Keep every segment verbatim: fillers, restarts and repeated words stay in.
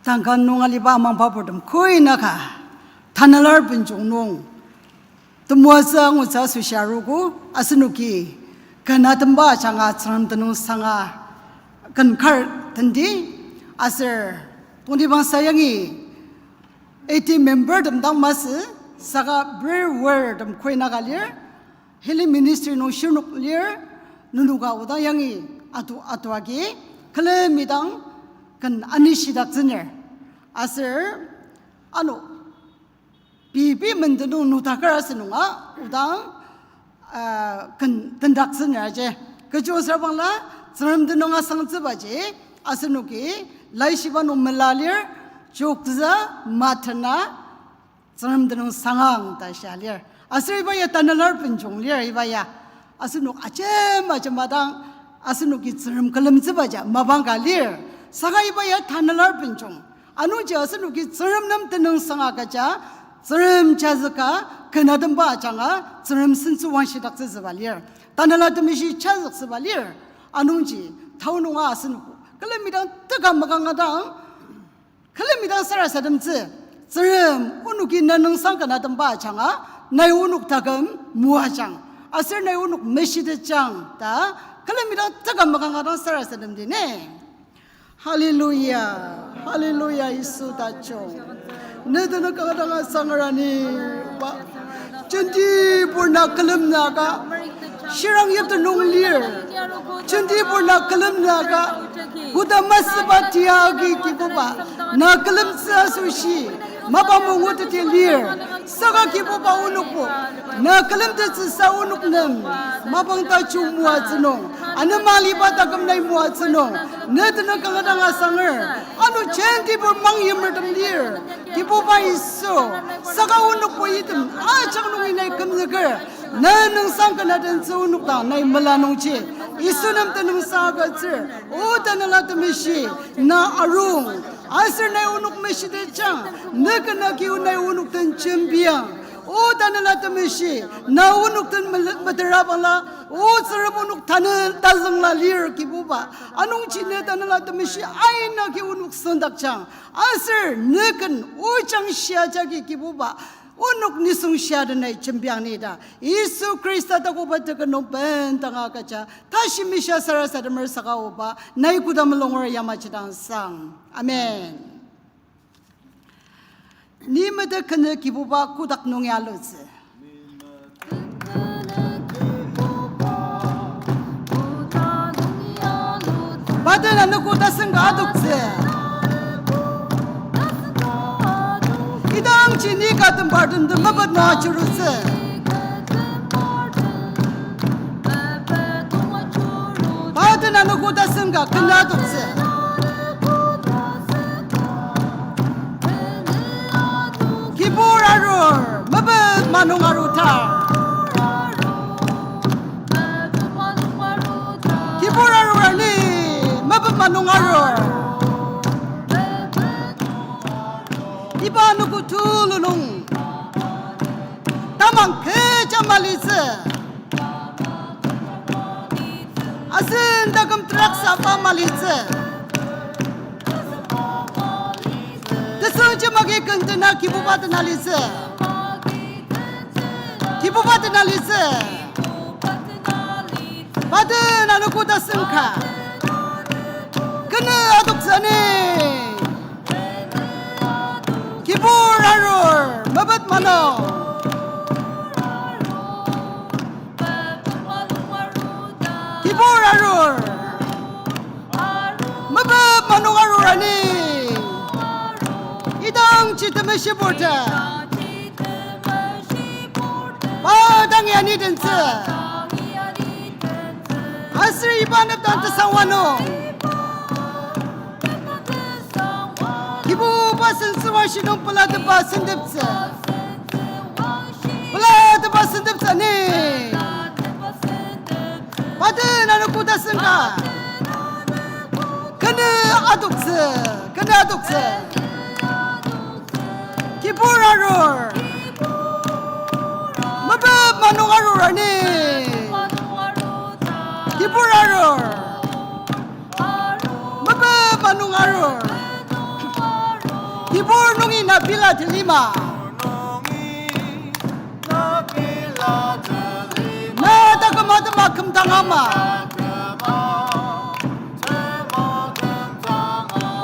Tangka nung aliba amangba purtem koi naka, Tanela benjong nung temoatsü angutsü asoshi arogo, asenoki ken atemba ajanga Tsüngrem tenüngsanga ken kar tendi, aser tongtibangsa yangi eighty member tem dang masü, saka brewer tem koi naka lir, Healing Ministry nung shirnok lir, nenoka odang yangi atu, atu agi, külemi dang ken anishidaktsüner. Aser, ano, pei pei menden nung nütaker asünunga, odang, ah, ken tendaktsüner aji. Kechiaser bangla, Tsüngrem tenüng asangtsübaji, asenoki, laishiba nung mela lir, Jokza, Matena, Tsüngrem tenüngsanga ta shia lir. Aser iba ya Tanela benjong lir iba ya. Asenok ajema ajema dang asenoki Tsüngrem külemtsübaja mapang ka lir. Saka iba ya Tanela benjong. Anungji asenoki Tsüngrem nem tenüngsanga kaja, Tsüngrem jazüka, ken atemba ajanga, Tsüngrem sentsü wangshidaktsütsüba lir. Tanela Temeshi jazüktsüba lir. Anungji, tao nunga asenok külemi dang teka makanga dang, külemi dang sarasademtsü, Tsüngrem, onoki na nüngsang ken atemba ajanga, nai onok taküm moajang, aser nai onok meshitetjang ta, külemi dang teka makanga dang sarasademdi ne. Hallelujah, hallelujah, Yisu tajung. Ne tenüng kanga dang asangrani ba. Jenti purna külemnüaka, shirang yipte nung lir. Jenti purna külemnüaka, koda masüba tiagi Kibuba, na külemtsü asoshi, mapa munguteti lir. Saka Kibuba onokbo, na külemtettsüsa onok nem, mapang tajung moatsü nung, anema aliba taküm nai moatsü nung, ne tenüng kanga dang asanger, ano jenti pur mangyimertem lir. Kibuba Yisu, saka onokbo item ajak nungi nai kümzüker, na nüngsang ken atentsü onok dang nai mela nungji, Yisu nem tenüngsang agütsür. O Tanela Temeshi, na arung, aser nai onok meshitetjang, ne ken agi nai onok den jembiang. O Tanela Temeshi, na onok den mele-, metera bangla, O Tsüngrem onok tanü tazüngla lir Kibuba. Anungji ne Tanela Temeshi aina agi onok süngdakjang. Aser ne ken ojang shia jagi Kibuba, onok nisung shia denai jembiang ni ta, Yisu Khrista takoba teken nung bendanga agüja, tashi mishia sarasademer saka oba, nai koda mulunger yamaji dang sang. Amen. Ni mete kenü Kibuba kotak nung ya alutsü. Pa den anogo tasen ka adoktsü. Idangji ni ka tembar den mepet nung ajurutsü. Pa den anogo tasen ka kenü adoktsü. Kibur arur, mepet manung arutar. Kibur arur ani, mepet manung arur. Iba anogo tulu nung tamang kecha malitsü. Asen taküm terak saba malitsü. Tesüngji magi kentena Kibuba tena litsü. Kibuba tena litsü. Pa den anogo tasen ka kenü adoktsü ani. Kibur arur, mepet manung. Kibur arur, mepet manung arur ani. Idangji temeshi purte. Pa dang ya ni dentsü. Aser iba nepdang tesangwa nung Kibuba sentsüwangshi nung pelatepa senteptsü. Pelatepa senteptsü ni. Pa den anogo tasen ka kenü adoktsü, kenü adoktsü. Kibur arur, mepet manung arur ani. Kibur arur, mepet manung arur. Tibur nungi na pila telima. Na taküm atema kümdang ama.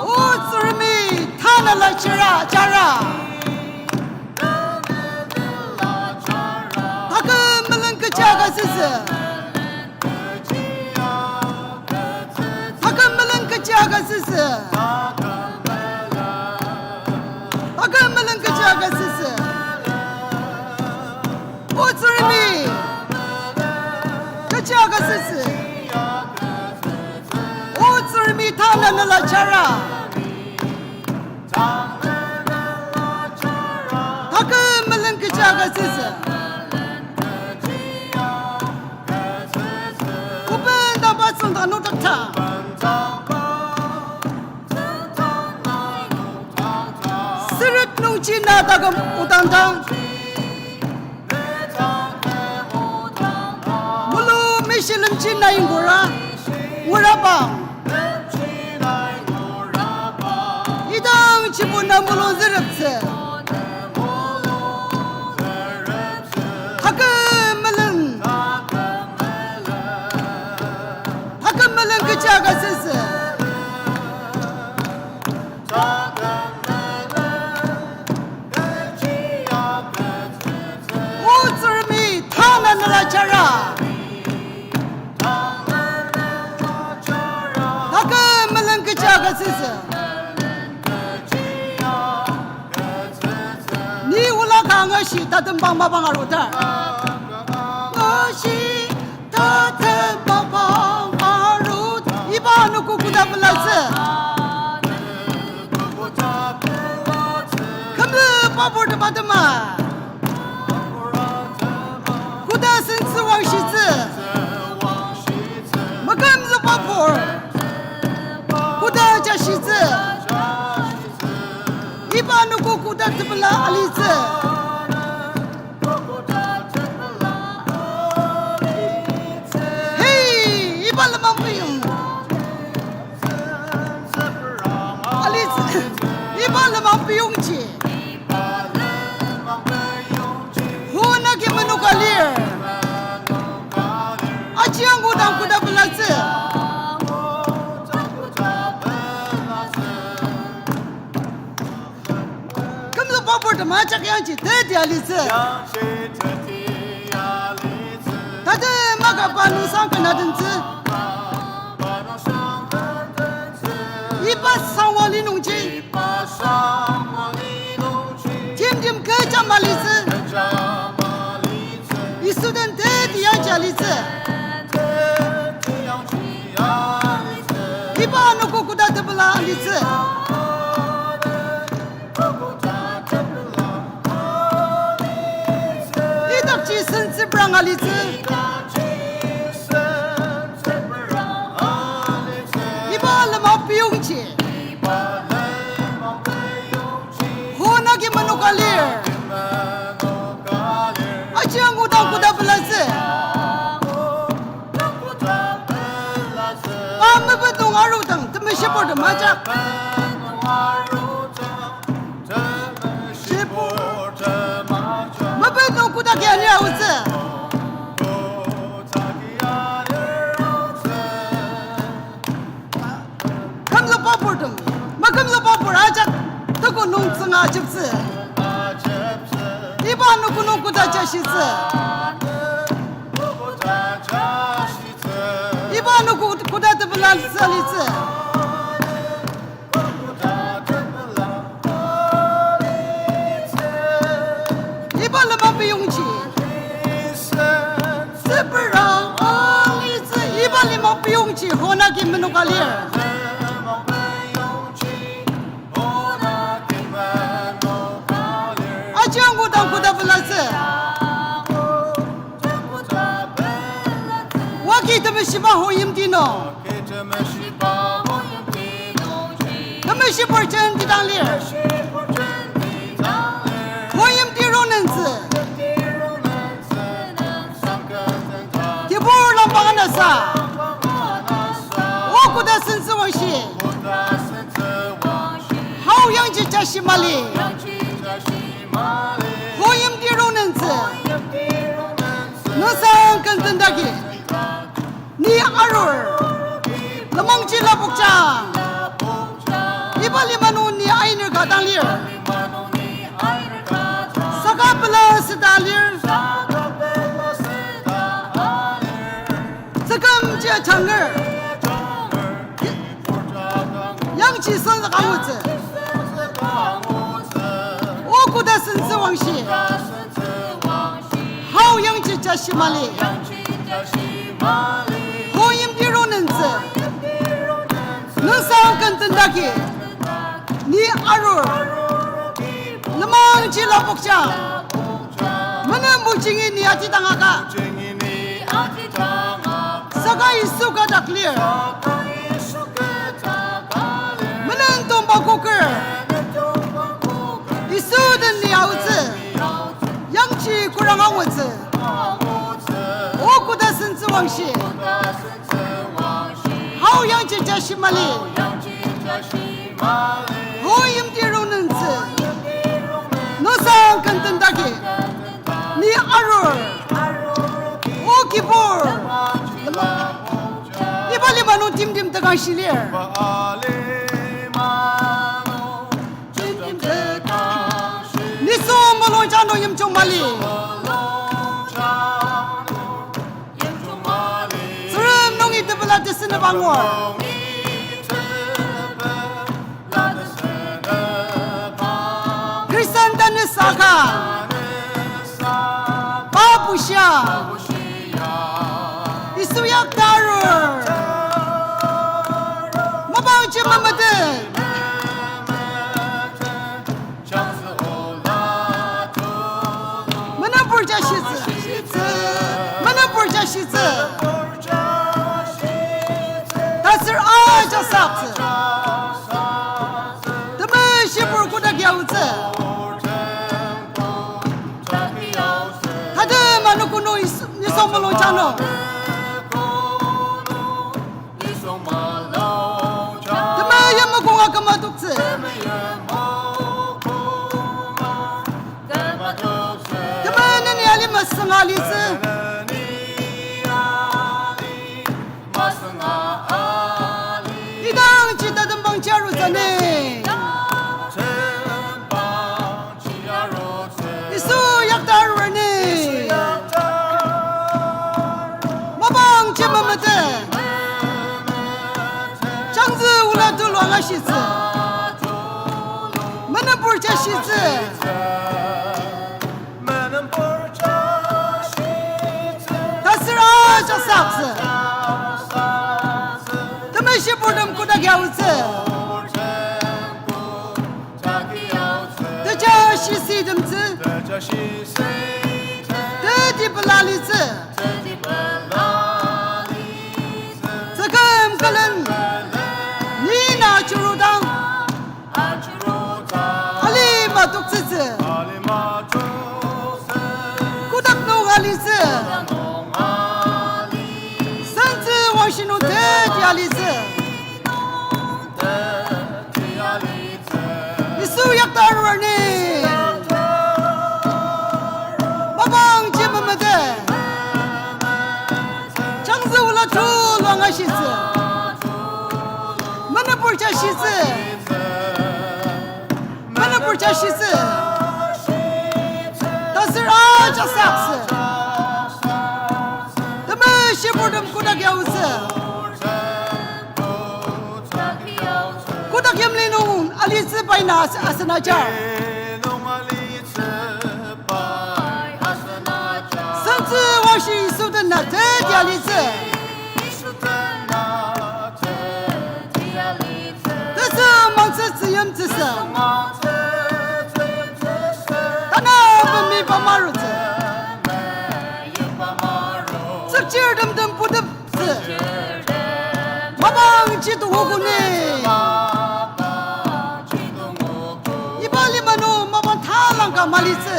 O Tsüngremi tanela chira, chara. Taküm melen kechi agütsütsü. Taküm melen kechi agütsütsü. Taküm melen kechi agütsütsü. O Tsüngremi kechi agütsütsü. O Tsüngremi tanela chara. Taküm melen kechi agütsütsü. Oben dangba tsüngda nokdaktsü. Sürük nungji na taküm odangdang. Mulu mishilemji na ingura, ngurabang. Idang jibo na mulu züreptsü. Taküm melen. Taküm melen kechi agütsütsü. O Tsüngremi tanela chara. Taküm melen kechi agütsütsü. Ni ola ka angashi tatembang mapang aruta. Angashi tatembang mapang aru. Iba anogo koda pelatsü. Kümzükba purtem atema koda sentsü wangshitsü. Makümzükba pur koda jashitsü. Iba anogo koda tepela alitsü. Hey, iba lenmang peyong alitsü. Iba lenmang peyongji Honaki menoka lir. Aji angu dang koda pelatsü. Kümzükba purtem ajak yangji teti alitsü. Tati maka pa nung sang kena tentsü. Iba sangwa li nungji timtem kecha malitsü. Yisu den teti yangji alitsü. Iba anogo koda tepela alitsü. Idakji sentsüprang alitsü. Iba lenmang peyongji Honaki menoka lir. Aji angu dang koda pelatsü. Pa mepet nung arudang temeshibur tem ajak. Shibur. Mepet nung koda kia lir aotsü. Kümzükba purtem, makümzükba pur ajak teko nung tsünga ajeptsü. Iba anogo nung koda jashitsü. Iba anogo koda tepela alitsü. Iba lenmang peyongji sentsüprang alitsü. Iba lenmang peyongji Honaki menoka lir. Aji angu dang koda pelatsü. Waki temeshiba Honyimti nung. Temeshibur jenti dang lir. Honyimti rongnentsü. Tibur lambang anasa. O koda sentsü wangshi. Hao yangji jashi mali. Hoyimti rongnungtsü. Nüngsang ken tendaki ni arur. Lenmangji lapokjang. Iba lima nung ni ainer ka dang lir. Saka pela süda lir. Tsükümji ajanger. Yangji senzük angutsü. O koda sentsü wangshi. Hao yangji jashi mali. Hoyimti rongnungtsü. Nüngsang ken tendaki ni arur. Lenmangji lapokjang. Menen mujingi ni atidangaka. Saka Yisu kadak lir. Menen tongba koker. Yisu den ni aotsü. Yangji korang angutsü. O koda sentsü wangshi. Hao yangji jashi mali. Hoyimti rongnungtsü. Nüngsang ken tendaki ni arur. O Kibur. Iba lima nung timtem tekangshi lir. Nisung mulungjang nung yimjung mali. Tsüngrem nungi tepela tesünep angur. Khristan tanü saka pa bushia Yisu yakta arur. Mapangji memetet. Menüpurja shitsü, shitsü. Menüpurja shitsü. Tasür ajak saktsü. Temeshibur kotak yaotsü. Tade manu kunu is-, nisung mulungjang nung. Temeim mokonga küma toktsü. Temeneni alima sünga litsü. Idangji tatembang jarutsü ni. Yisu yakta arur ni. Mapangji memetet. Jangzü ola tulu angashitsü. Menüpurja shitsü. Tasür ajak saktsü. Temeshibur tem kotak yaotsü. Teja shisetemtsü. Teti pela litsü. Tsüküm külen. Ni na churudang. Alima toktsütsü. Kotak nung alitsü. Sentsü wangshi nung teti alitsü. Yisu yakta arur ni. Mapangji memetet. Jangzü ola tulu angashitsü. Menüpurja shitsü. Menüpurja shitsü. Tasür ajak saktsü. Temeshibur tem kotak yaotsü. Kotak yimli nung alitsü pai na as-, asen ajar. Sentsü wangshi Yisu den na teti alitsü. Tesü mangtsü tsüyimtsüsü. Tanü pemi pamarutsü. Tsükchir temtem puteptsü. Mapangji tongogo ni. Iba lima nung mapang talangka malitsü.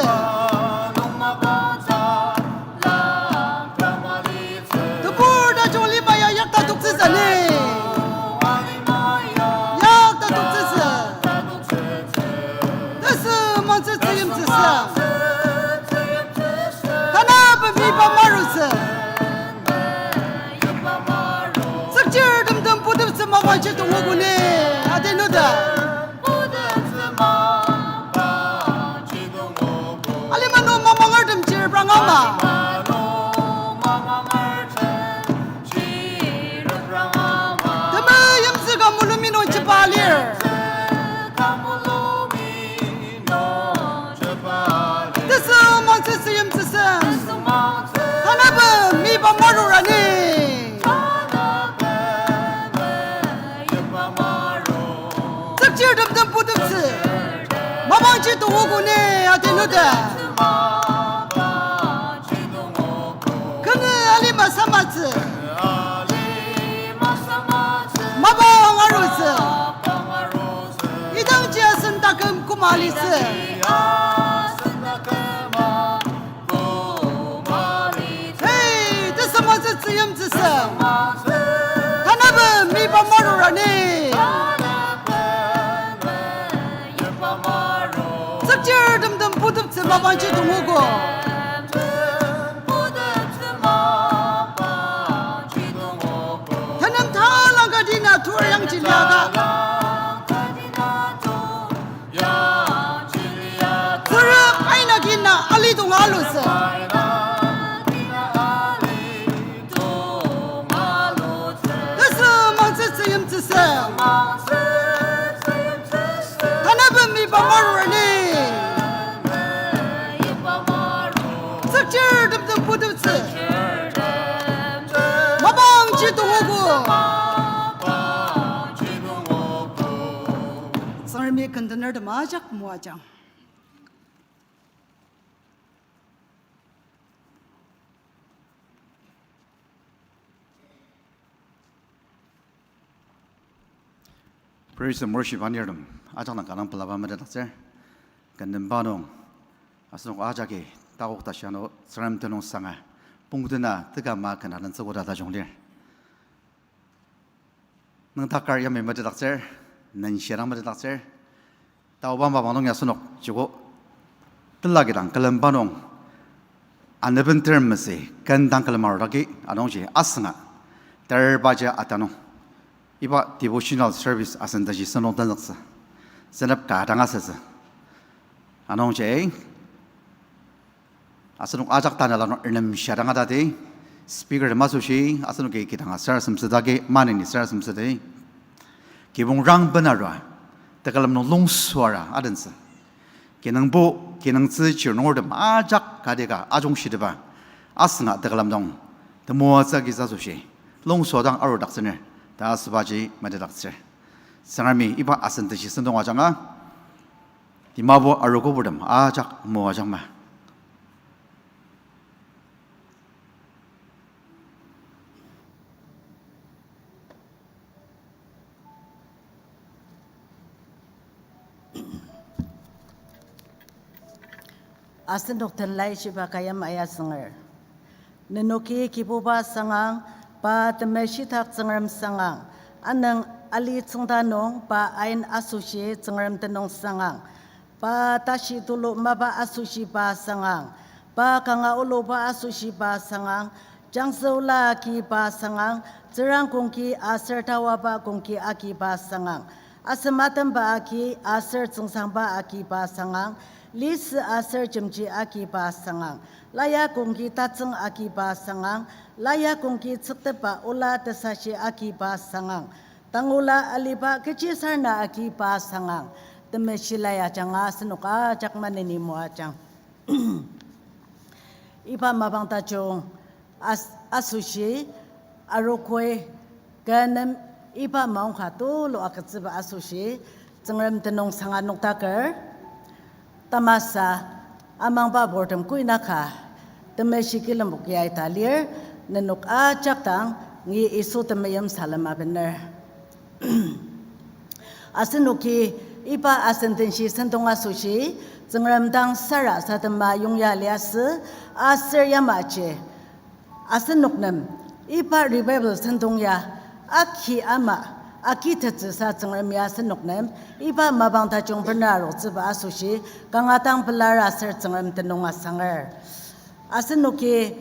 Tebur tajung lima ya yakta toktsütsü ni. Yakta toktsütsü. Aji tongogo ni, ati nuda. Alima nung mamangertem chirprang ama. Temeimtsü ka mulumi nung jiba lir. Tesüngmangtsü tzüyimtsüsem. Tanabem miba marura ni. Tsükchirtem den puteptsü. Mapangji tongogo ni ati nuda. Kü nü alima samatsü. Mapang arutsü. Idangji asen taküm koma alitsü. Hey, tesüngmangtsü tzüyimtsüsem. Tanabem miba marura ni. Tsükchirtem den puteptsü mapangji tongogo. Tenem talang kati na tur yangji liaka. Tsürü aina kina alidong alutsü. Tesüngmangtsü tzüyimtsüsem. Tanabem miba marura ni. Tsükchirtem den puteptsü. Mapangji tongogo. Tsüngremi kendener tem ajak moajang. Praise and worship anirtem ajak dang kanga pelaba metetdaktsür. Kanga pa nung asenok ajaki takok tashi ano Tsüngrem tenüngsanga pongtena teka ma kanga den tsükoda tajung lir. Nüngdakar yamai metetdaktsür, nenshirang metetdaktsür. Taoba mapang nung ya asenok joko tela kidang külemba nung aneben ter mesi kendang külem arudaki anungji asünga terbaji atanung iba devotional service asen tashi sentong tenzüktsü. Senep ka dang asütsü. Anungji asenok ajak tanela nung renem shadang atati, speaker tem asoshi asenoki kidang aser asemsüdaki maneni ser asemsüdi. Kibong rang benarua tekülem nung longsoara adentsü. Kinungpo, kinungtsü chir nungertem ajak kadika ajungshitepa asünga tekülem nung temoatsü agitsü asoshi longsoa dang arudaktsüner ta asübaji metetdaktsür. Tsüngremi iba asen tashi sentong ajanga Dimapur arogo purtem ajak moajangma. Asenok tenlai shiba kayam ayasünger. Nenoki Kibuba sangang, pa temeshitak Tsüngrem sangang, anüng ali tsüngda nung pa ain asoshi Tsüngrem tenüng sangang, pa tashi tulu mapa asoshi pa sangang, pa kanga oluba asoshi pa sangang, jangzüola agi pa sangang, tsürang kongki aser tawaba kongki agi pa sangang, asem atemba agi aser tsüngsangba agi pa sangang, lisü aser jemji agi pa sangang, laya kongki tatsüng agi pa sangang, laya kongki tsüktepa ola tesashi agi pa sangang, tangula aliba kechisarena agi pa sangang, temeshilai ajanga asenok ajak maneni moajang. Iba mapang tajung as-, asoshi, arogoi, kü nem iba maongka tulu agütsüba asoshi, Tsüngrem tenüng sanga noktaker, tamasa, amangba purtem koinaka, temeshi kilemboki aita lir, nenok ajak dang, ngi Yisu temeim salem abener. Asenoki iba asen tenshi sentong asoshi, Tsüngrem dang sarasadema yongya liasü, aser yamaji asenok nem iba revival sentong ya aki ama, aki tetsüsa Tsüngrem ya asenok nem iba mapang tajung bena arotsüba asoshi, kanga dang pelar aser Tsüngrem tenüng asanger. Asenoki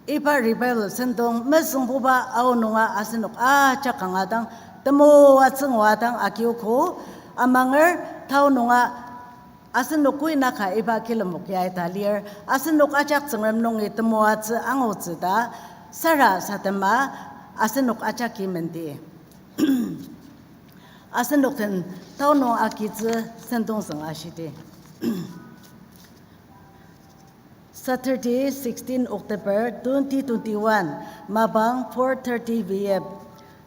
iba revival sentong mezüngbuba aonunga asenok ajak kanga dang Temoatsü ngua dang agiogo, amanger tao nunga asenok koi naka iba kilemok ya ita lir, asenok ajak Tsüngrem nungi temoatsü angutsü ta sarasadema asenok ajaki menti. Asenok den tao nung agitsü sentong zünga shidi. Saturday, sixteen October twenty twenty-one, mapang four thirty P M.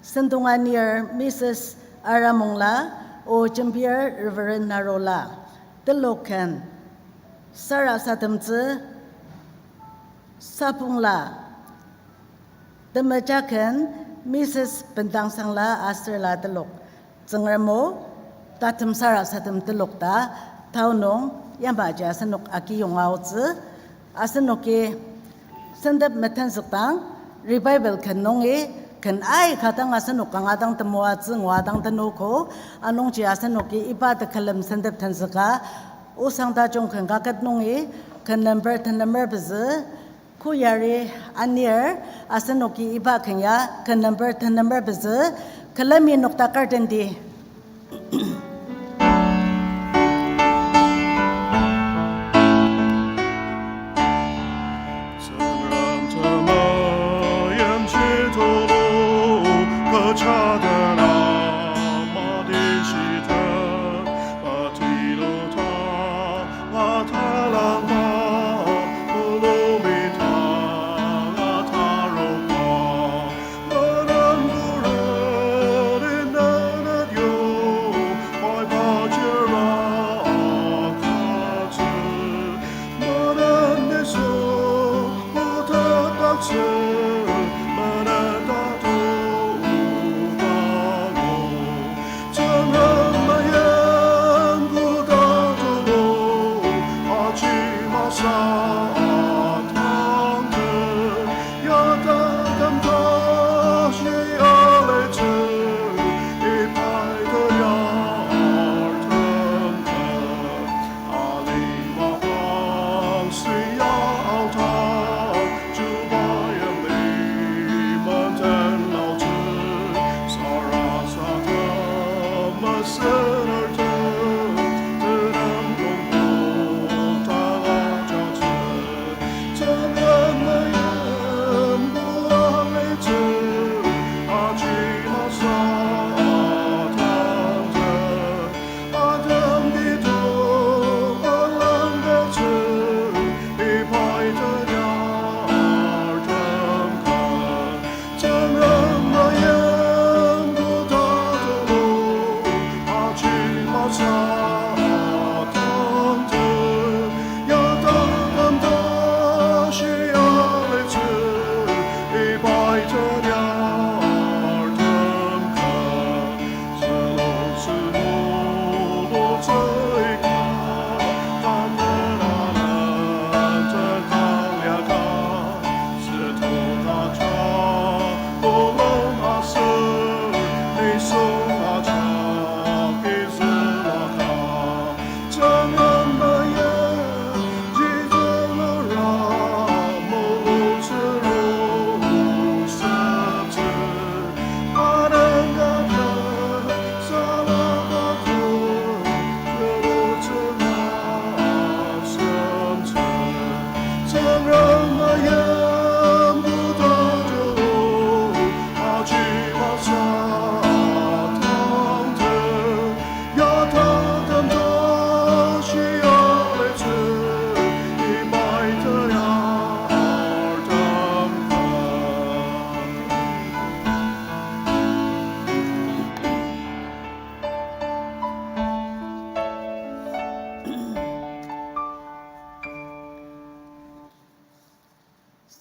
Sentong anir Missus Aramongla, o jembir Reverend Narola. Telok ken sarasademtsü Sapongla. Temeja ken Missus Bendangsangla aser la telok. Tsüngrem o, tatem sarasadem telok ta, tao nung, yamaji asenok agiyonga aotsü, asenoki sentep metenzükdang, revival ken nungi, ken aika dang asenok kanga dang temoatsü ngua dang tenogo, anungji asenoki iba tekülem sentep tenzüka, osang tajung ken kaket nungi, ken number tenemer pezü, koyari anir, asenoki iba ken ya, ken number tenemer pezü, külemi noktaker tendi.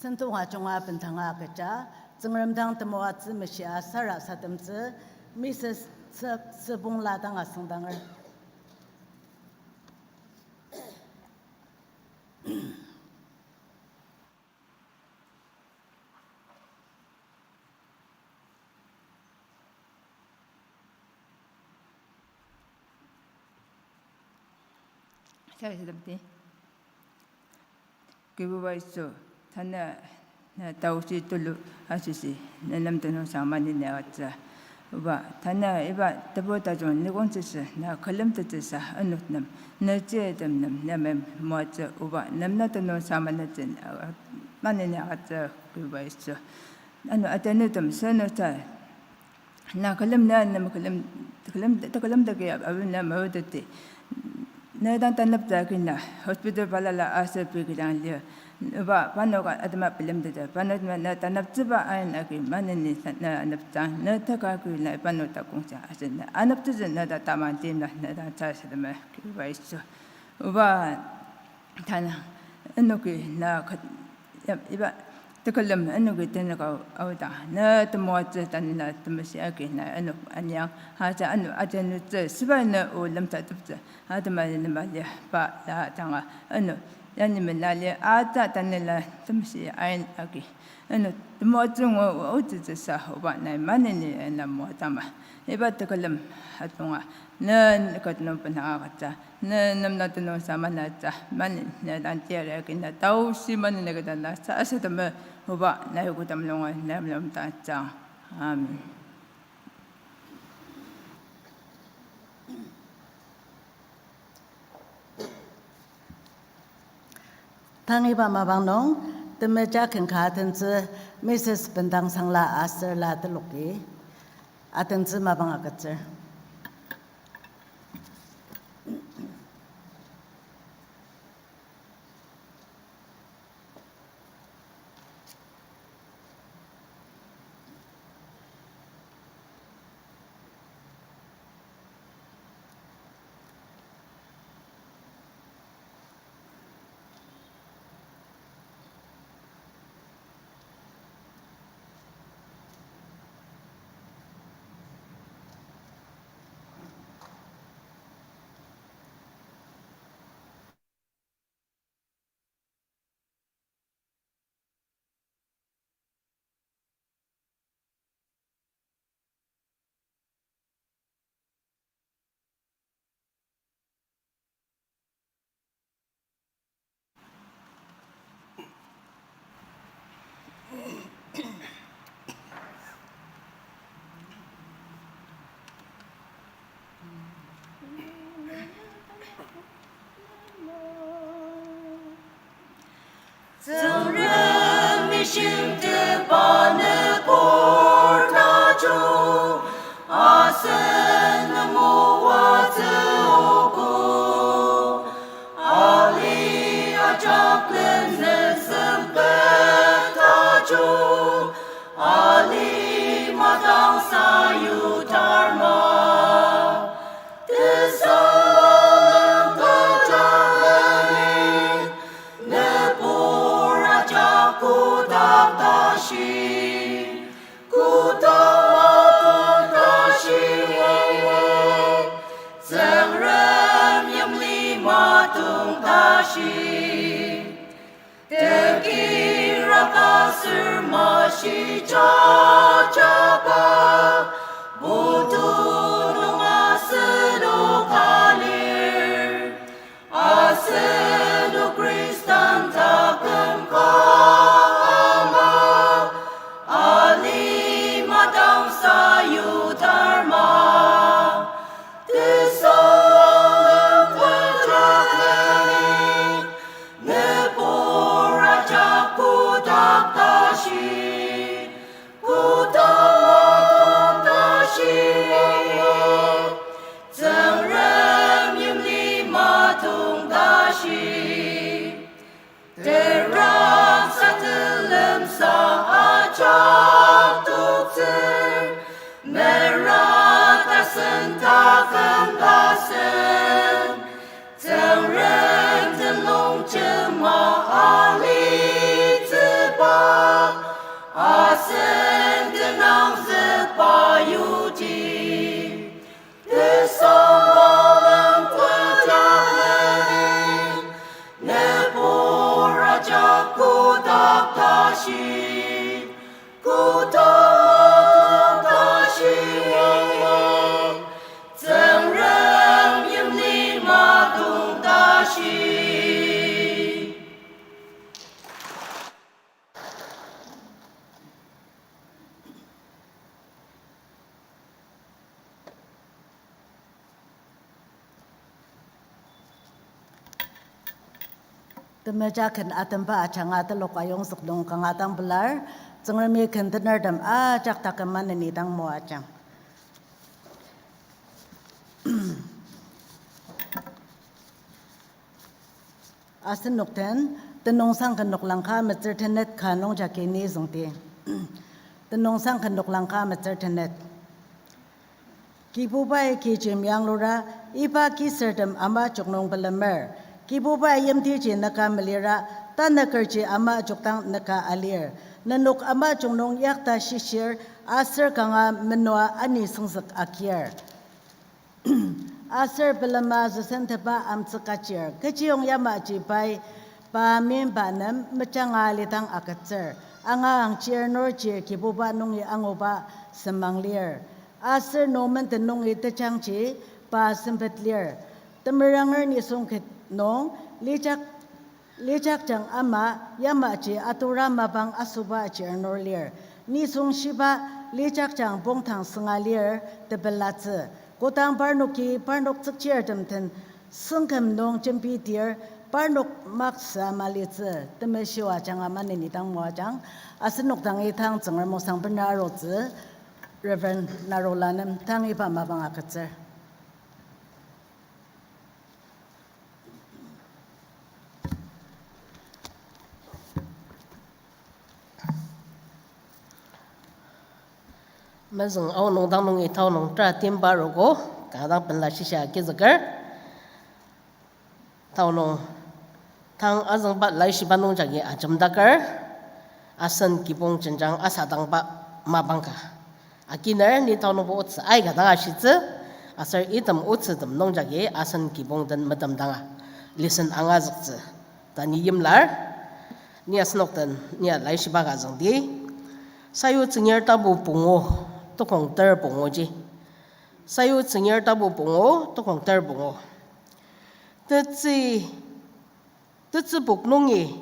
Sentong ajunga bendanga kecha, Tsüngrem dang temoatsü meshia sarasademtsü, Missus Tse-, Tsebongla dang asüngdanger. Sarasademdi. Kibuba Yisu, tanü na taoshi tulu asoshi, nenem tenüngsang maneni agütsü. Oba, tanü iba tebu tajung nikongtsüsa, na külemtettsüsa, anut nem, na jitem nem, na mem moatsü, Oba, nem na tenüng samanetsü, a, maneni agütsü, Kibuba Yisu. Ano atenutem, senotsü, na külem na nem külem, külem, külem dagi abu na maodeti. Na dang taneptsü agi na hospital balala aser pei kidang lir. Oba, parnok atema bilemteta, parnok atema na taneptsüba ain agi maneni sa-, na aneptsü, na teka agi na parnok takongtsü aser na aneptsütsü na ta tamang tim na, na dang ta sadema Kibuba Yisu. Oba, tanü, enoki na kat-, ya, iba tekülem enoki tenüka aodang, na temoatsü tanü na temeshi agi na enok aniang, aja ano aja nütsü, sibai na o lemtateptsü, atema nema lir, pa la tanga, ano, yani mena lir, aja tanela temeshi ain agi, ano, temoatsü ngu otsütsüsa, Oba, nai maneni na moatama. Iba tekülem atonga, na ket nung bena agütsü, na nem na tenüng samanatsü, mani na dang tiari agi na taoshi mani na keta na sa asadema, Oba, nai kodam lunga nem lemtatsüang. Amen. Tang iba mapang nung, temeja ken ka atentsü Missus Bendang Sangla aser la teloki atentsü mapang agütsür. Tsüngremi shimteba nübur tajung, asen moatsü ogo. Ali ajak len nüsem pet tajung, ali madang sayutar ma. Tesang kajak leni, nübur ajak kotak tashi, kotak tashi, Tsüngrem yimli matung tashi. Tekira ka ser mashi jajaba, putu nung asenok alir. Asenok Khristan taküm ka ama, ali madang sayutar ma. Tesang kajak leni, nübur ajak kotak tashi, kotak tashi, Tsüngrem yimli matung tashi. Teraksa telemsa ajak toktsür, mera tasen taküm tasen, Tsüngrem tenüng jema alitsüba, asen tenangzükba yuti. Tesang kajak leni, nübur ajak kotak tashi, kotak tashi, Tsüngrem yimli matung tashi. Temeja ken atemba ajanga telok ayongzük nung kanga dang pelar, Tsüngremi ken tenertem ajak taküm maneni dang moajang. Asenok den, tenüngsang ken noklang ka metsür tenet ka nung jagi ni züngdi. Tenüngsang ken noklang ka metsür tenet. Kibubai kiji mianglura, iba kisürtem ama jok nung pelemer. Kibubai yimtiji nüka melira, tanükerji ama jokdang nüka alir. Nenok ama jok nung yakta shishir, aser kanga menua ani süngzük akir. Aser pelema züsentepa amtsük kachir, kechiyong yamaji pai, pa minba nem mejanga lidang agütsür. Anga angchir nurji Kibuba nungi anguba semang lir. Aser no menden nungi tejangji pa sempet lir. Temeranger nisung ket nung lijak Lijakjang ama yamaji atura mapang asoba chirnur lir. Nisung shiba lijakjang pongtang sünga lir tepelatsü. Kodang parnoki parnok tsükchirtem den süngküm nung jembitir parnok maksa malitsü. Temeshiwa jang ama neni dang moajang. Asenok dangi tang Tsüngrem osang bena arutsü. Reverend Narola nem tang iba mapang agütsür. Mezüng aonung dang nungi taonung tera timba arogo, kanga dang penla shisa agizüker. Taonung, tang azüngba laishiba nungjagi ajemdaker, asen kibong jenjang asadangba mapang ka. Akiner ni taonungbo otsü aika dang ashitsü, aser item otsütem nungjagi asen kibong den metemdanga listen angazüktsü ta ni yimlar. Ni asenok den ni laishiba ka züngdi. Sayu Tsüngrem tapu pungu, tokong ter punguji. Sayu Tsüngrem tapu pungu, tokong ter pungu. Tetsü, tetsübok nungi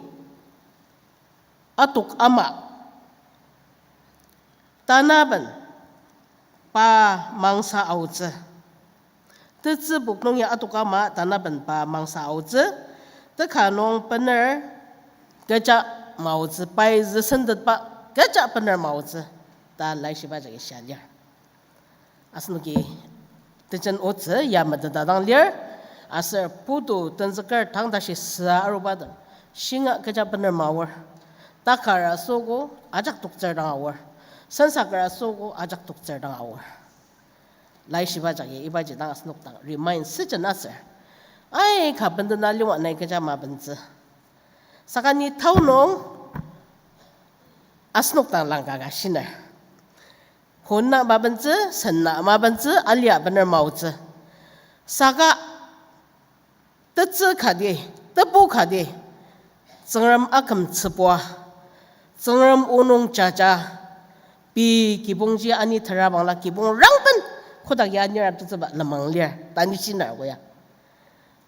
atok ama tanaben pa mangsa aotsü. Tetsübok nungi atok ama tanaben pa mangsa aotsü. Teka nung bener kecha maotsü, pai züsentetba kecha bener maotsü ta laishiba jagi shia lir. Asenoki tejen otsü ya meteta dang lir, aser putu tenzüker tang tashi süa arubatem shinga kecha bener maor. Takar asogo ajak toktsür dang aor. Sensaker asogo ajak toktsür dang aor. Laishiba jagi ibaji dang asenok dang remind süjen aser, aika bendena lima nai kecha mabentsü. Saka ni taonung asenok dang langka ka shiner. Honna mabentsü, senna mabentsü, alia bener maotsü. Saka tetsü kati, tebu kati, Tsüngrem akümtsübua, Tsüngrem onung jaja, pei kibongji ani terabangla kibong rangben, kodak ya anir atutsüba lenmang lir, ta ni shiner ko ya.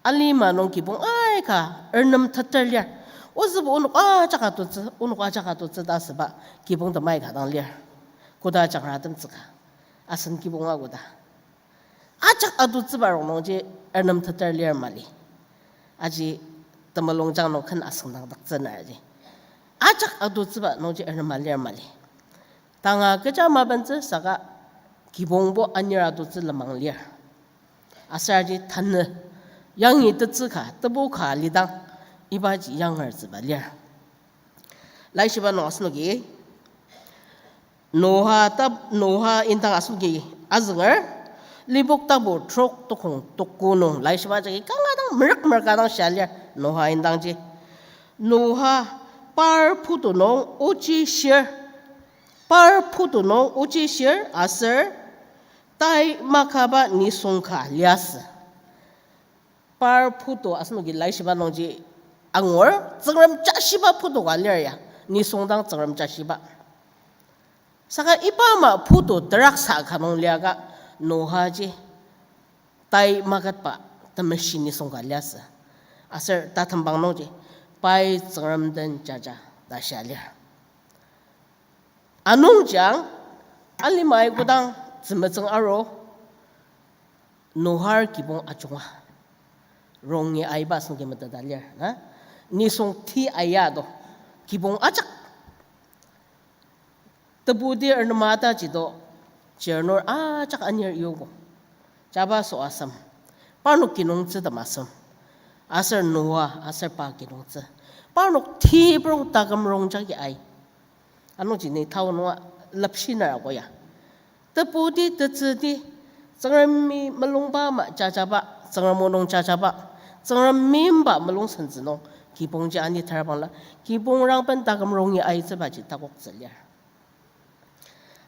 Alima nung kibong aika ernem teter lir. Ozübo onok ajak atutsü, onok ajak atutsü ta asüba kibong temai ka dang lir. Koda jangratemtsüka. Asen kibong a koda. Ajak atutsüba rongnungji ernem teter lir mali. Aji temulungjang nung ken asüngdangdaktsü naji. Ajak atutsüba nungji ernem alir mali. Tanga kecha mabentsü saka kibongbo anir atutsü lenmang lir. Aser aji tanü yangi tetsü ka, tebu ka lidang ibaji yangertsüba lir. Laishiba nung asenoki Noa tab-, Noa indang asenoki azünger, Lipok tapu trok tokong tuku nung laishiba jagi kanga dang merük merüka dang shia lir Noa indangji. Noa par putu nung ochi shir, par putu nung ochi shir aser tai makaba nisung ka liasü. Par putu asenoki laishiba nungji angur, Tsüngrem jashiba putu ka lir ya, nisung dang Tsüngrem jashiba. Saka iba ama putu teraksa ka nung liaka Noaji tai maketba temeshi nisung ka liasü. Aser tatembang nungji pai Tsüngrem den jaja ta shia lir. Anungji ang, alimai kodang tzümetsüng aru, Noar kibong ajunga. Rongi aiba asenoki meteta lir, na? nisung ti aya do. Kibong ajak. Tebuti ernema taji do, chirnur ajak anir yogo. Jaba so asem. Parnok kinungtsü tem asem. Aser Noa, aser pa kinungtsü. Parnok tiprong taküm rong jagi ai. Anungji ni tao nunga lepshinar akoya. Tebuti, tetsüti, Tsüngremi mulungba ama jajaba, Tsüngrem o nung jajaba, Tsüngrem meimba mulung sentsü nung, kibongji ani tera bangla, kibong rangben taküm rongi aitsübaji takoktsü lir.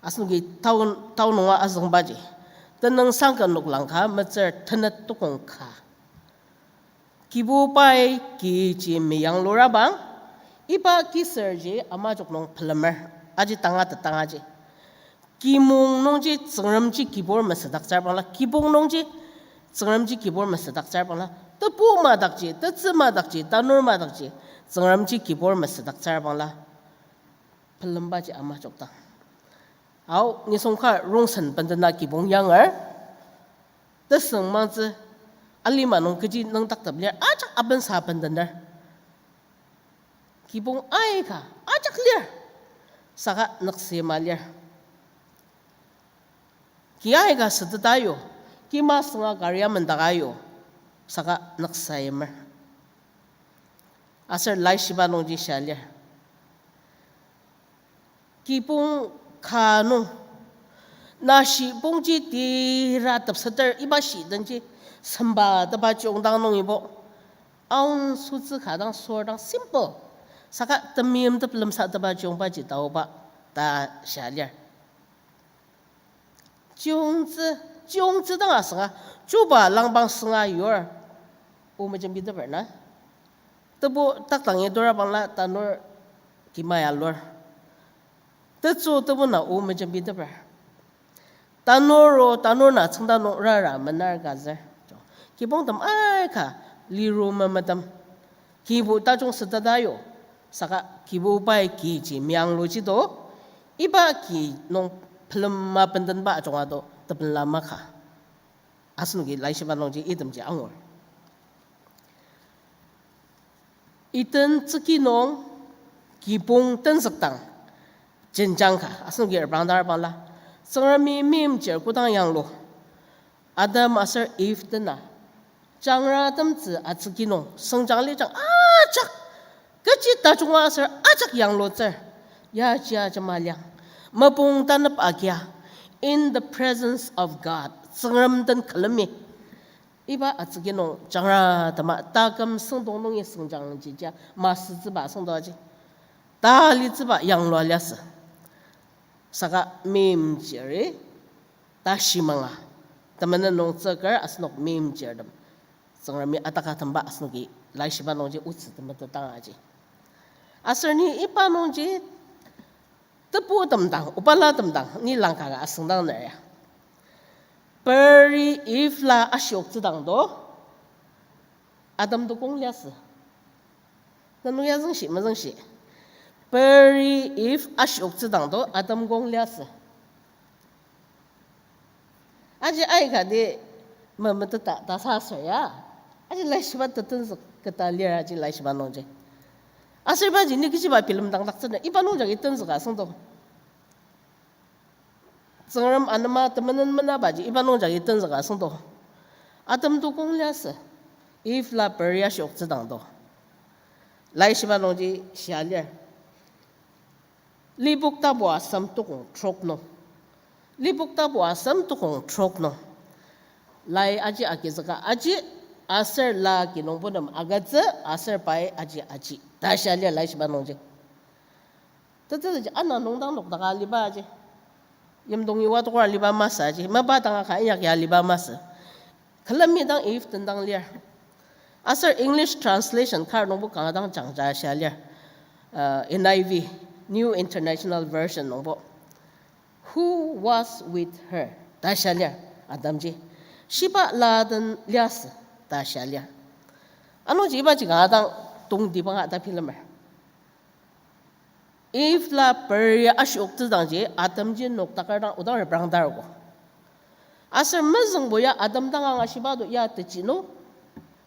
Asenoki tao, tao nunga azüngbaji, tenüngsang ka noklang ka metsür tenet tukong ka. Kibubai kiji meyanglurabang, iba kiserji amajok nung pelemer, aji tanga tetang aji. Kimong nungji Tsüngremji kibur mesüdaktsür bangla, kibong nungji Tsüngremji kibur mesüdaktsür bangla, tebu madakji, tetsü madakji, tanur madakji, Tsüngremji kibur mesüdaktsür bangla, pelembaji amajok dang. Ao, nisung kar rongsen bendena kibong yanger, tesüng mangtsü alima nung kechi nüngdaktep lir, ajak abensa bendener. Kibong aika ajak lir, saka nüksema lir. Ki aika süteta yo, ki masünga gari amendaka yo, saka nüksa yimer. Aser laishiba nungji shia lir. Kibong ka nung, nashi pongji tira tepseter iba shidenji semba tepa chiyongdang nungibo, aon sütsü ka dang sür dang simple, saka temeimtep lemsatepba chiyongbaji taoba ta shia lir. Chiyongtsü, chiyongtsü dang asünga, chuba langbang sünga yur, o mejembiteper na. Tebu taktangi tura bangla tanur kimaya lur. Tetsü tebu na o mejembiteper. Tanur o, tanur na tsüngda nung rara menar gazür. Kibongtem aika liru memetem. Kibu tajung süteta yo, saka kibubai kiji meangluji do, iba ki nung pelema bendenba ajunga do tepenla maka. Asenoki laishiba nungji itemji angur. Eden tsüki nung kibong tenzükdang jenjang ka, asenoki reprangdar bangla, Tsüngremi meimchir kodang yanglu, Adam aser Eve tena jangratemtsü atsüki nung sengjang lijang ajak, kechi tajunga aser ajak yanglutsür, yaji ajema liang, mopung tanep agia, in the presence of God, Tsüngrem den külemi. Iba atsüki nung jangratema taküm süngdong nungi sengjangji ja masütsüba süngdong aji, talitsüba yanglua liasü. Saka meimchiri tashi manga, temenen nung tsüker asenok meimchirtem, Tsüngremi ataka temba asenoki laishiba nungji otsü temetetang aji. Aser ni iba nungji tebu temdang, obala temdang, ni langka ka asüngdang ner ya. Peri Eve la ashioktsüdang do, Adam to kong liasü. Tanü ya züngshi, mezüngshi. Peri Eve ashioktsüdang do, Adam kong liasü. Aji aika di memeteta ta sa aser ya. Aji laishiba tetenzük keta lir aji laishiba nungji. Aser ibaji ni kechiba bilemdangdaktsüner, iba nungjagi tenzüka süngdo. Tsüngrem anema temenen menabaji iba nungjagi tenzüka süngdo. Adam to kong liasü. Eve la peri ashioktsüdang do. Laishiba nungji shia lir. Lipok tapu asem tukong trok nung. Lipok tapu asem tukong trok nung. Lai aji agizüka aji, aser la kinungbo nem agütsü, aser pai aji aji ta shia lir laishiba nungji. Tetsüji ana nungdang nokdaka aliba aji. Yimdongi wa tokra aliba masü aji. Mapa danga ka inyak ya aliba masü. Külemi dang Eve tendang lir. Aser English translation kar nungbo kanga dang jangja shia lir. Uh, N I V, New International Version nungbo, Who was with her? Ta shia lir, Adamji. Shiba la den liasü ta shia lir. Anungji ibaji kanga dang tongtibanga ta bilemer. Eve la peri ashioktsüdangji Adamji nokdaker dang odang reprangdarogo. Aser mezüngbo ya Adam dang angashiba do ya techi nung,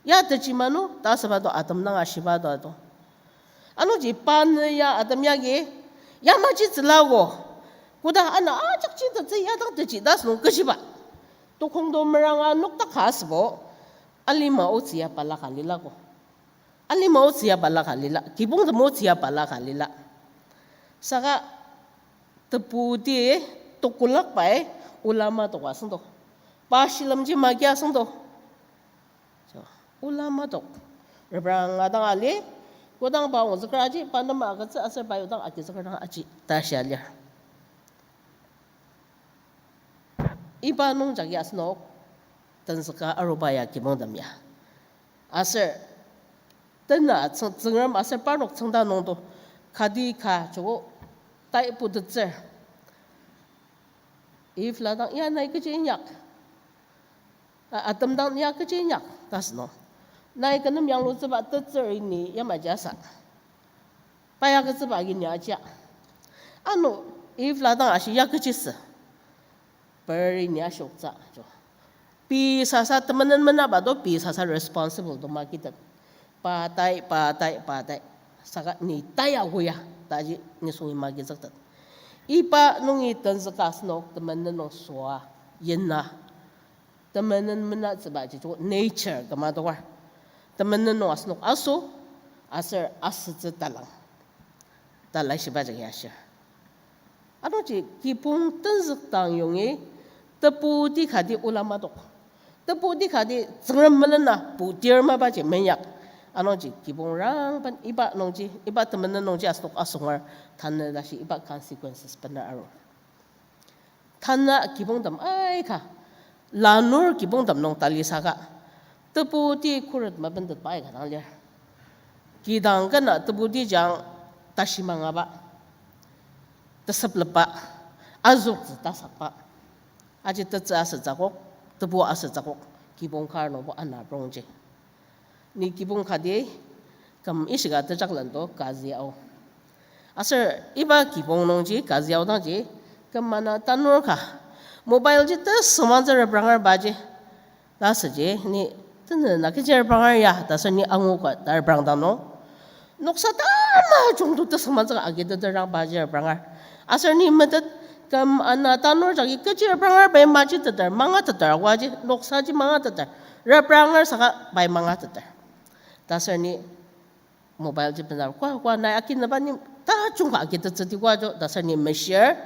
ya techi ma nung ta asüba do Adam dang ashiba do ato. Anungji pa nü ya Adam yagi, yamaji tsülago. Koda ana ajakji tetsü ya dang teji ta asünung kechiba. Tokong to meranga nokdaka asübo, alima otsü ya balaka lilago. Alima otsü ya balaka lila, kibongtem otsü ya balaka lila. Saka teputi tokolak pai olama tok asüngdo. Pa shilemji magi asüngdo. So, olama tok. Repranga dang ali, kodang pa ongzüker aji, pa nem agütsü aser pa yodang agizüker dang aji, ta shia lir. Iba nungjagi asenok tenzüka aruba ya kibongtem ya. Aser tena tsüng-, Tsüngrem aser parnok tsüngda nungdo kati ka joko tai putettsür. Eve la dang, ya nai kechi inyak. A-, Adam dang ya kechi inyak, ta asünung. Nai kü nem yanglutsüba tetsür ini yamaji asa. Pa ya agütsüba agi ni ajia. Ano, Eve la dang ashi ya kechisa. Per ini ashoktsü, jo. Pei sasa temenen menaba to pei sasa responsible to magitet. Pa tai, pa tai, pa tai. Saka ni tai ago ya, taji nisung ima agizüktet. Iba nungi tenzüka asenok temenen nung süa, yena. Temenen menatsübaji joko nature küma dokar. Temenen nung asenok aso, aser asütsü talang. Ta laishiba jagi ashir. Anungji kibong tenzükdang yongi, teputi kati olama tok. Teputi kati Tsüngrem melena putir mabaji menyak. Anungji kibong rangben iba nungji, iba temenen nungji asenok asünger tanü tashi iba consequences bener arur. Tanü kibongtem aika, lanur kibongtem nung tali saka, teputi khuret mabentetba aika dang lir. Kidang kena teputi jang tashi mangaba, teseplepba, azüktsü tasakba. Aji tetsü asütsü akok, tepu asütsü akok, kibong kar nungbo anaprongji. Ni kibong kati, küm ishika tejaklendo kazi ao. Aser iba kibong nungji kazi aodangji, küm ana tanur ka, mobile ji tesüngmangtsü repranger baji. Ta asüji, ni tenü na kechi repranger ya, ta aser ni anguka ta reprangdang nung. Noksa tamajung to tesüngmangtsü agiteter rang baji repranger. Aser ni metet küm ana tanur jagi kechi repranger pai majiteter, mangateter, awaji noksaji mangateter, repranger saka pai mangateter. Ta aser ni mobile ji bena, kwa, kwa, nai akinaba ni tajung ka agitettsüdi kwa jo, ta aser ni meshir,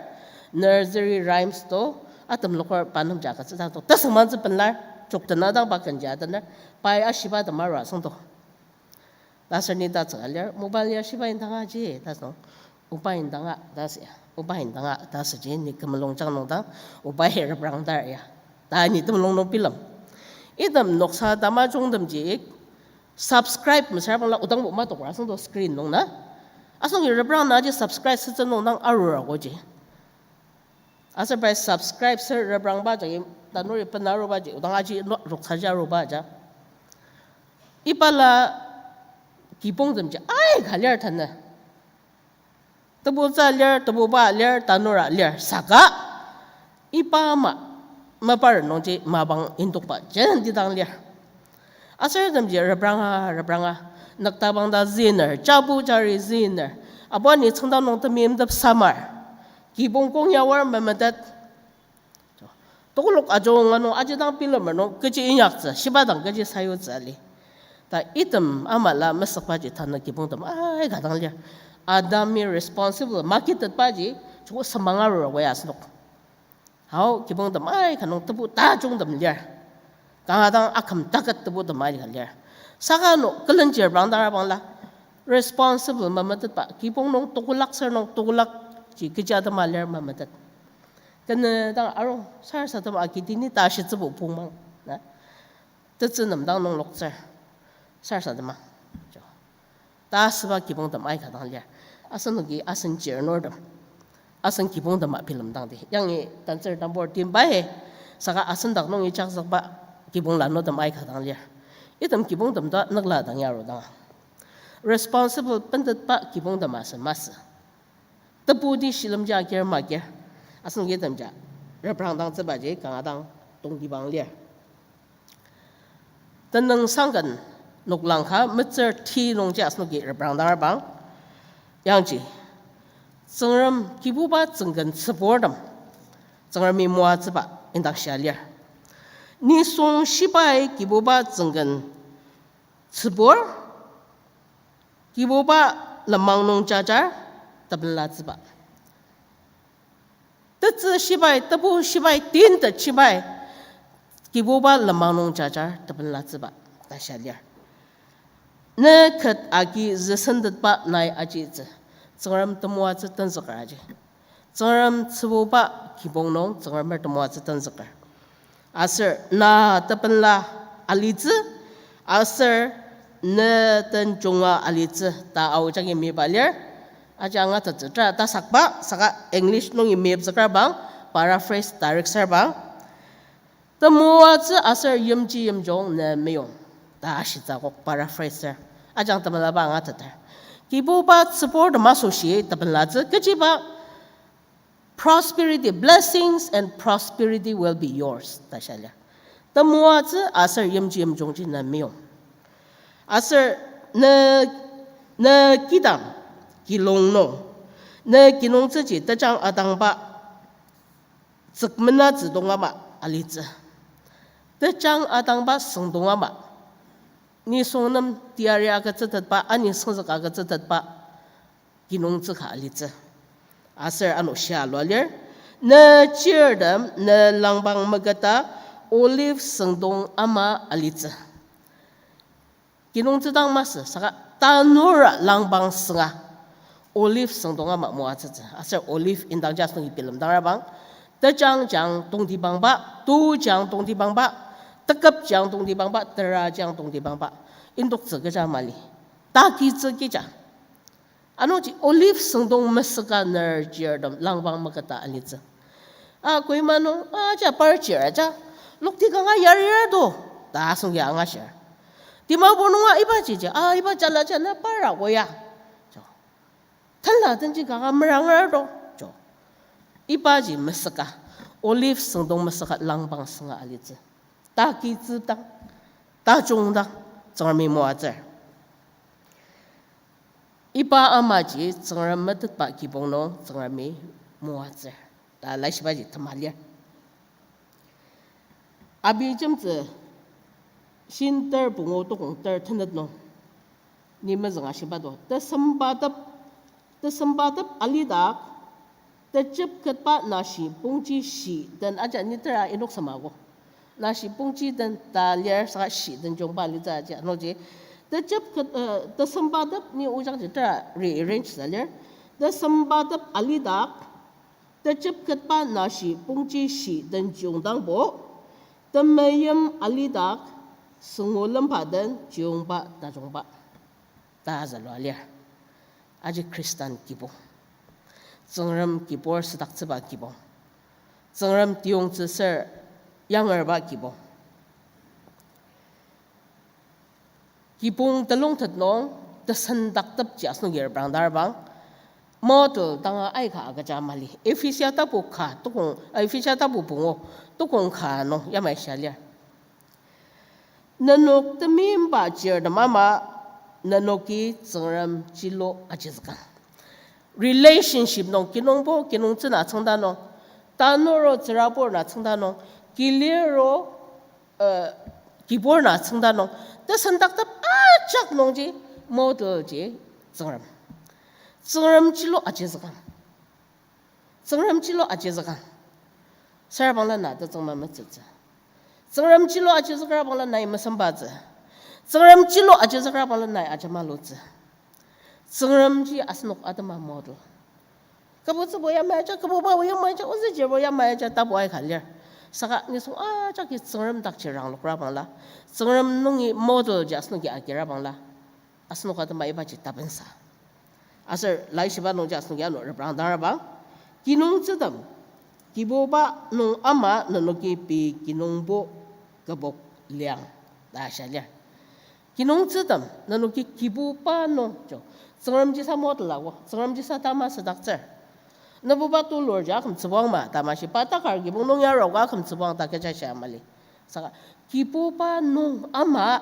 nursery rhymes to, atem loker pa nemji agütsüta to, tesüngmangtsü benlar, jokdena dang pa kenji adener, pai ashiba tema arua asüngdo. Ta aser ni tatsüka lir, mobile ya shiba indanga ji, ta asüng, oba indanga, ta asü ya, oba indanga, ta asüji ni kü mulungjang nung dang, oba ya reprangdar ya. Ta ni temulung nung bilem. Item noksa tamajungtemji, subscribe mesüra bangla odangbo matokra asüngdo screen nung na. Asüngi reprang naji subscribe sütsü nung dang arur agoji. Aser pai subscribe ser reprangba jagi tanuri bena arubaji, odang aji no-, noksaji aruba ja. Iba la kibongtemji aika lir tanü. Tebutsü lir, tebuba lir, tanura lir, saka iba ama mapar nungji mapang indokba jenti dang lir. Aser temji repranga, repranga, nüktabang ta ziner, jabu jari ziner, abo ni tsüngda nung temeimtep samar, kibong kong yawar memetet, tokolok ajunga nung aji dang bilemer nung kechi inyaktsü, shiba dang kechi sayutsü ali. Ta item ama la mesükbaji tanü kibongtem aika dang lir. Adami responsible magitetbaji joko semang arur ago ya asenok. Hao, kibongtem aika nung tebu tajungtem lir. Kanga dang aküm taket tebutem aika lir. Saka ano külenji reprangdang abangla responsible memetetba, kibong nung tokolak ser nung tokolak ji kechi atema lir memetet. Kenü dang arung sarasadema agidi ni ta shitsübo pungmang, na. Tetsü nem dang nungloktsür sarasadema. Jo. Ta asüba kibongtem aika dang lir. Asenoki asen chir nurtem, asen kibongtem abilemdangdi. Yangi tantsür tambor timba he, saka asen dak nungi jakzükba kibong lanurtem aika dang lir. Item kibongtem ta nükla dang yarudanga responsible bentetba kibongtem asü masü. Tebuti shilemji agir magir, asenoki temja reprangdangtsübaji kanga dang tongtibang lir. Tenüngsangken noklang ka metsür ti nungji asenoki reprangdang abang. Yangji, Tsüngrem Kibuba tsüngken tsüburtem, Tsüngremi moatsüba indang shia lir. Nisung shibai Kibuba tsüngken tsübur, Kibuba lenmang nung jajar, tebenlatsüba. Tetsü shibai, tebu shibai, tintet shibai, Kibuba lenmang nung jajar, tebenlatsüba, ta shia lir. Ne ket agi züsentetba nai ajitsü, Tsüngrem temoatsü tenzüker aji. Tsüngrem tsübuba kibong nung Tsüngremer temoatsü tenzüker. Aser na tebenla alitsü, aser ne tenjunga alitsü ta Ao jagi meyipa lir. Aji angatettsü ta tasakba, saka English nungi meyipzüker bang, paraphrase direct ser bang. Temoatsü aser yimji yimjung ne meyong ta ashitsü akok paraphraser. Ajang temelaba angateter. Kibuba tsüburtem asoshi tebenlatsü kechiba prosperity, blessings and prosperity will be yours, ta shia lir. Temoatsü aser yimji yimjungji ne meyong. Aser ne, ne kidang, kilung nung, ne kinungtsüji tejang atangba, tsükmenatsü dong ama alitsü. Tejang atangba süngdong ama, nisung nem teyari agütsütetba, ani süngzük agütsütetba, kinungtsü ka alitsü. Aser ano shia lua lir, ne chirtem ne langpang meketa olive süngdong ama alitsü. Kinungtsü dang masü, saka tanura langpang sünga olive süngdong ama moatsütsü. Aser olive indangji asenoki bilemdangrabang, tejangji ang tongtibangba, tuji ang tongtibangba, teküpji ang tongtibangba, teraji ang tongtibangba, indoktsü kecha mali, takitsü kecha. Anungji olive süngdong mesüka ner chirtem langpang meketa alitsü. A, Kohima nung, a, ja par chir aja, lokti kanga yarir to, ta asenoki angashir. Dimapur nunga ibaji ja, a, iba jala ja na par ako ya. Jo. Tenla tenji kanga meranger to, jo. Ibaji mesüka, olive süngdong mesüka langpang sünga alitsü. Takitsü dang, tajung dang, Tsüngremi moatsür. Iba amaji Tsüngrem metetba kibong nung Tsüngremi moatsür ta laishibaji tema lir. Abijemtsü shin ter pungu tokong ter tenet nung ni mezüng ashiba to. Tesembatep, tesembatep alidak, tejepketba nashi pongji shi den aja ni tera inok samago. Nashi pongji den ta lir saka shi den jungba alitsü aji. Anungji, tejepket, uh, tesembatep ni ojangji tera rearrange sa lir. Tesembatep alidak, tejepketba nashi pongji shi den jungdangbo, temeim alidak, süngu lemba den jungba tajungba ta zülua lir. Aji Khristan kibong. Tsüngrem kibur südaktsüba kibong. Tsüngrem tiyongtsü ser yangerba kibong. Kibong telongtet nung tesendaktepji asenoki reprangdarbang, model danga aika agüja mali. Ephesia tapu ka, tokong, Ephesia tapu pungu, tokong ka nung yamai shia lir. Nenok temeimba chirtem ama, nenoki Tsüngrem chilo ajizükang. Relationship nung kinungpo, kinungtsü na tsüngda nung, tanuro tsürabur na tsüngda nung, kiliro, uh, kibur na tsüngda nung, tesendaktep ajak nungji, model ji Tsüngrem. Tsüngrem chilo ajizükang. Tsüngrem chilo ajizükang. Sürabangla na tetsüng mametsütsü. Tsüngrem chilo ajizükrabangla nai mesembatsü. Tsüngrem chilo ajizükrabangla nai ajemalutsü. Tsüngremji asenok atema model. Küboktsübo yamai aja, kübokbabo yamai aja, ozüjirbo yamai aja, tapu aika lir. Saka nisung ajaki Tsüngrem dakji ranglokrabangla, Tsüngrem nungi model ji asenoki agirabangla, asenok atema ibaji tapensa. Aser laishiba nungji asenoki ano reprangdangrabang, kinungtsütem, Kibuba nung ama nenoki pei kinungbo kübok liang ta shia lir. Kinungtsütem, nenoki Kibuba nung, jo, Tsüngremji sa model ako, Tsüngremji sa tama südaktsür. Nebuba tulurji akümtsübuang ma, tamashi pa takar kibong nung yarogo akümtsübuang ta kecha shia mali. Saka, Kibuba nung ama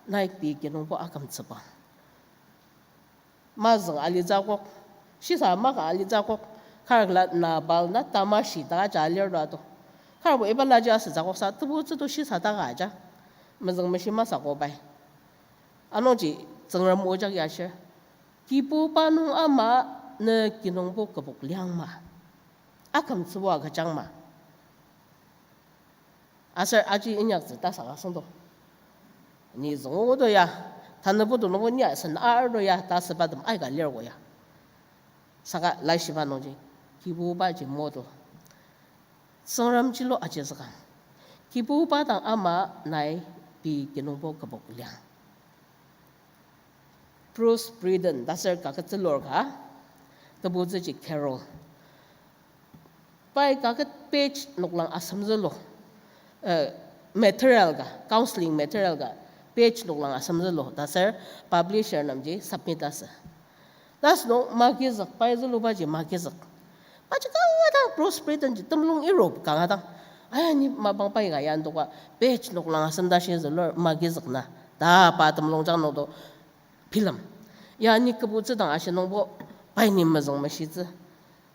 nai pei kinungbo akümtsübuang. Mazüng alitsü akok, shisa maka alitsü akok, kar kla Nabal na tamashi ta aja alir to ato. Karbo iba laji asütsü akok sa, tebutsü to shisa taka aja. Mezüng meshi masü ko pai. Anungji Tsüngrem ojak ya ashir. Kibuba nung ama ne kinungbo kübok liang ma. Akümtsübo agüjang ma. Aser aji inyaktsü ta saka süngdo. Ni züngogo to ya, tanübo to nungo ni asen ar to ya, ta sübatem aika lir ko ya. Saka laishiba nungji, Kibubaji modo. Tsüngremjilo ajizükang. Kibuba dang ama nai pei kinungbo kübok liang. Bruce Britton, ta ser kaket zülur ka, tebutsüji Carol. Pai kaket page noklang asem zülu, eh, material ka, counseling material ka, page noklang asem zülu, ta ser publisher nemji submit asü. Ta sünung magizük, pai zülubaji magizük. Paji kanga dang Bruce Britton ji temulung irup kanga dang. Aya ni mapang pai ka ya ndoka page noklang asem tashi zülur magizük na. Ta pa temulung jang nungdo bilem. Ya ni kübutsü dang ashi nungbo pai ni mezüng meshitsü.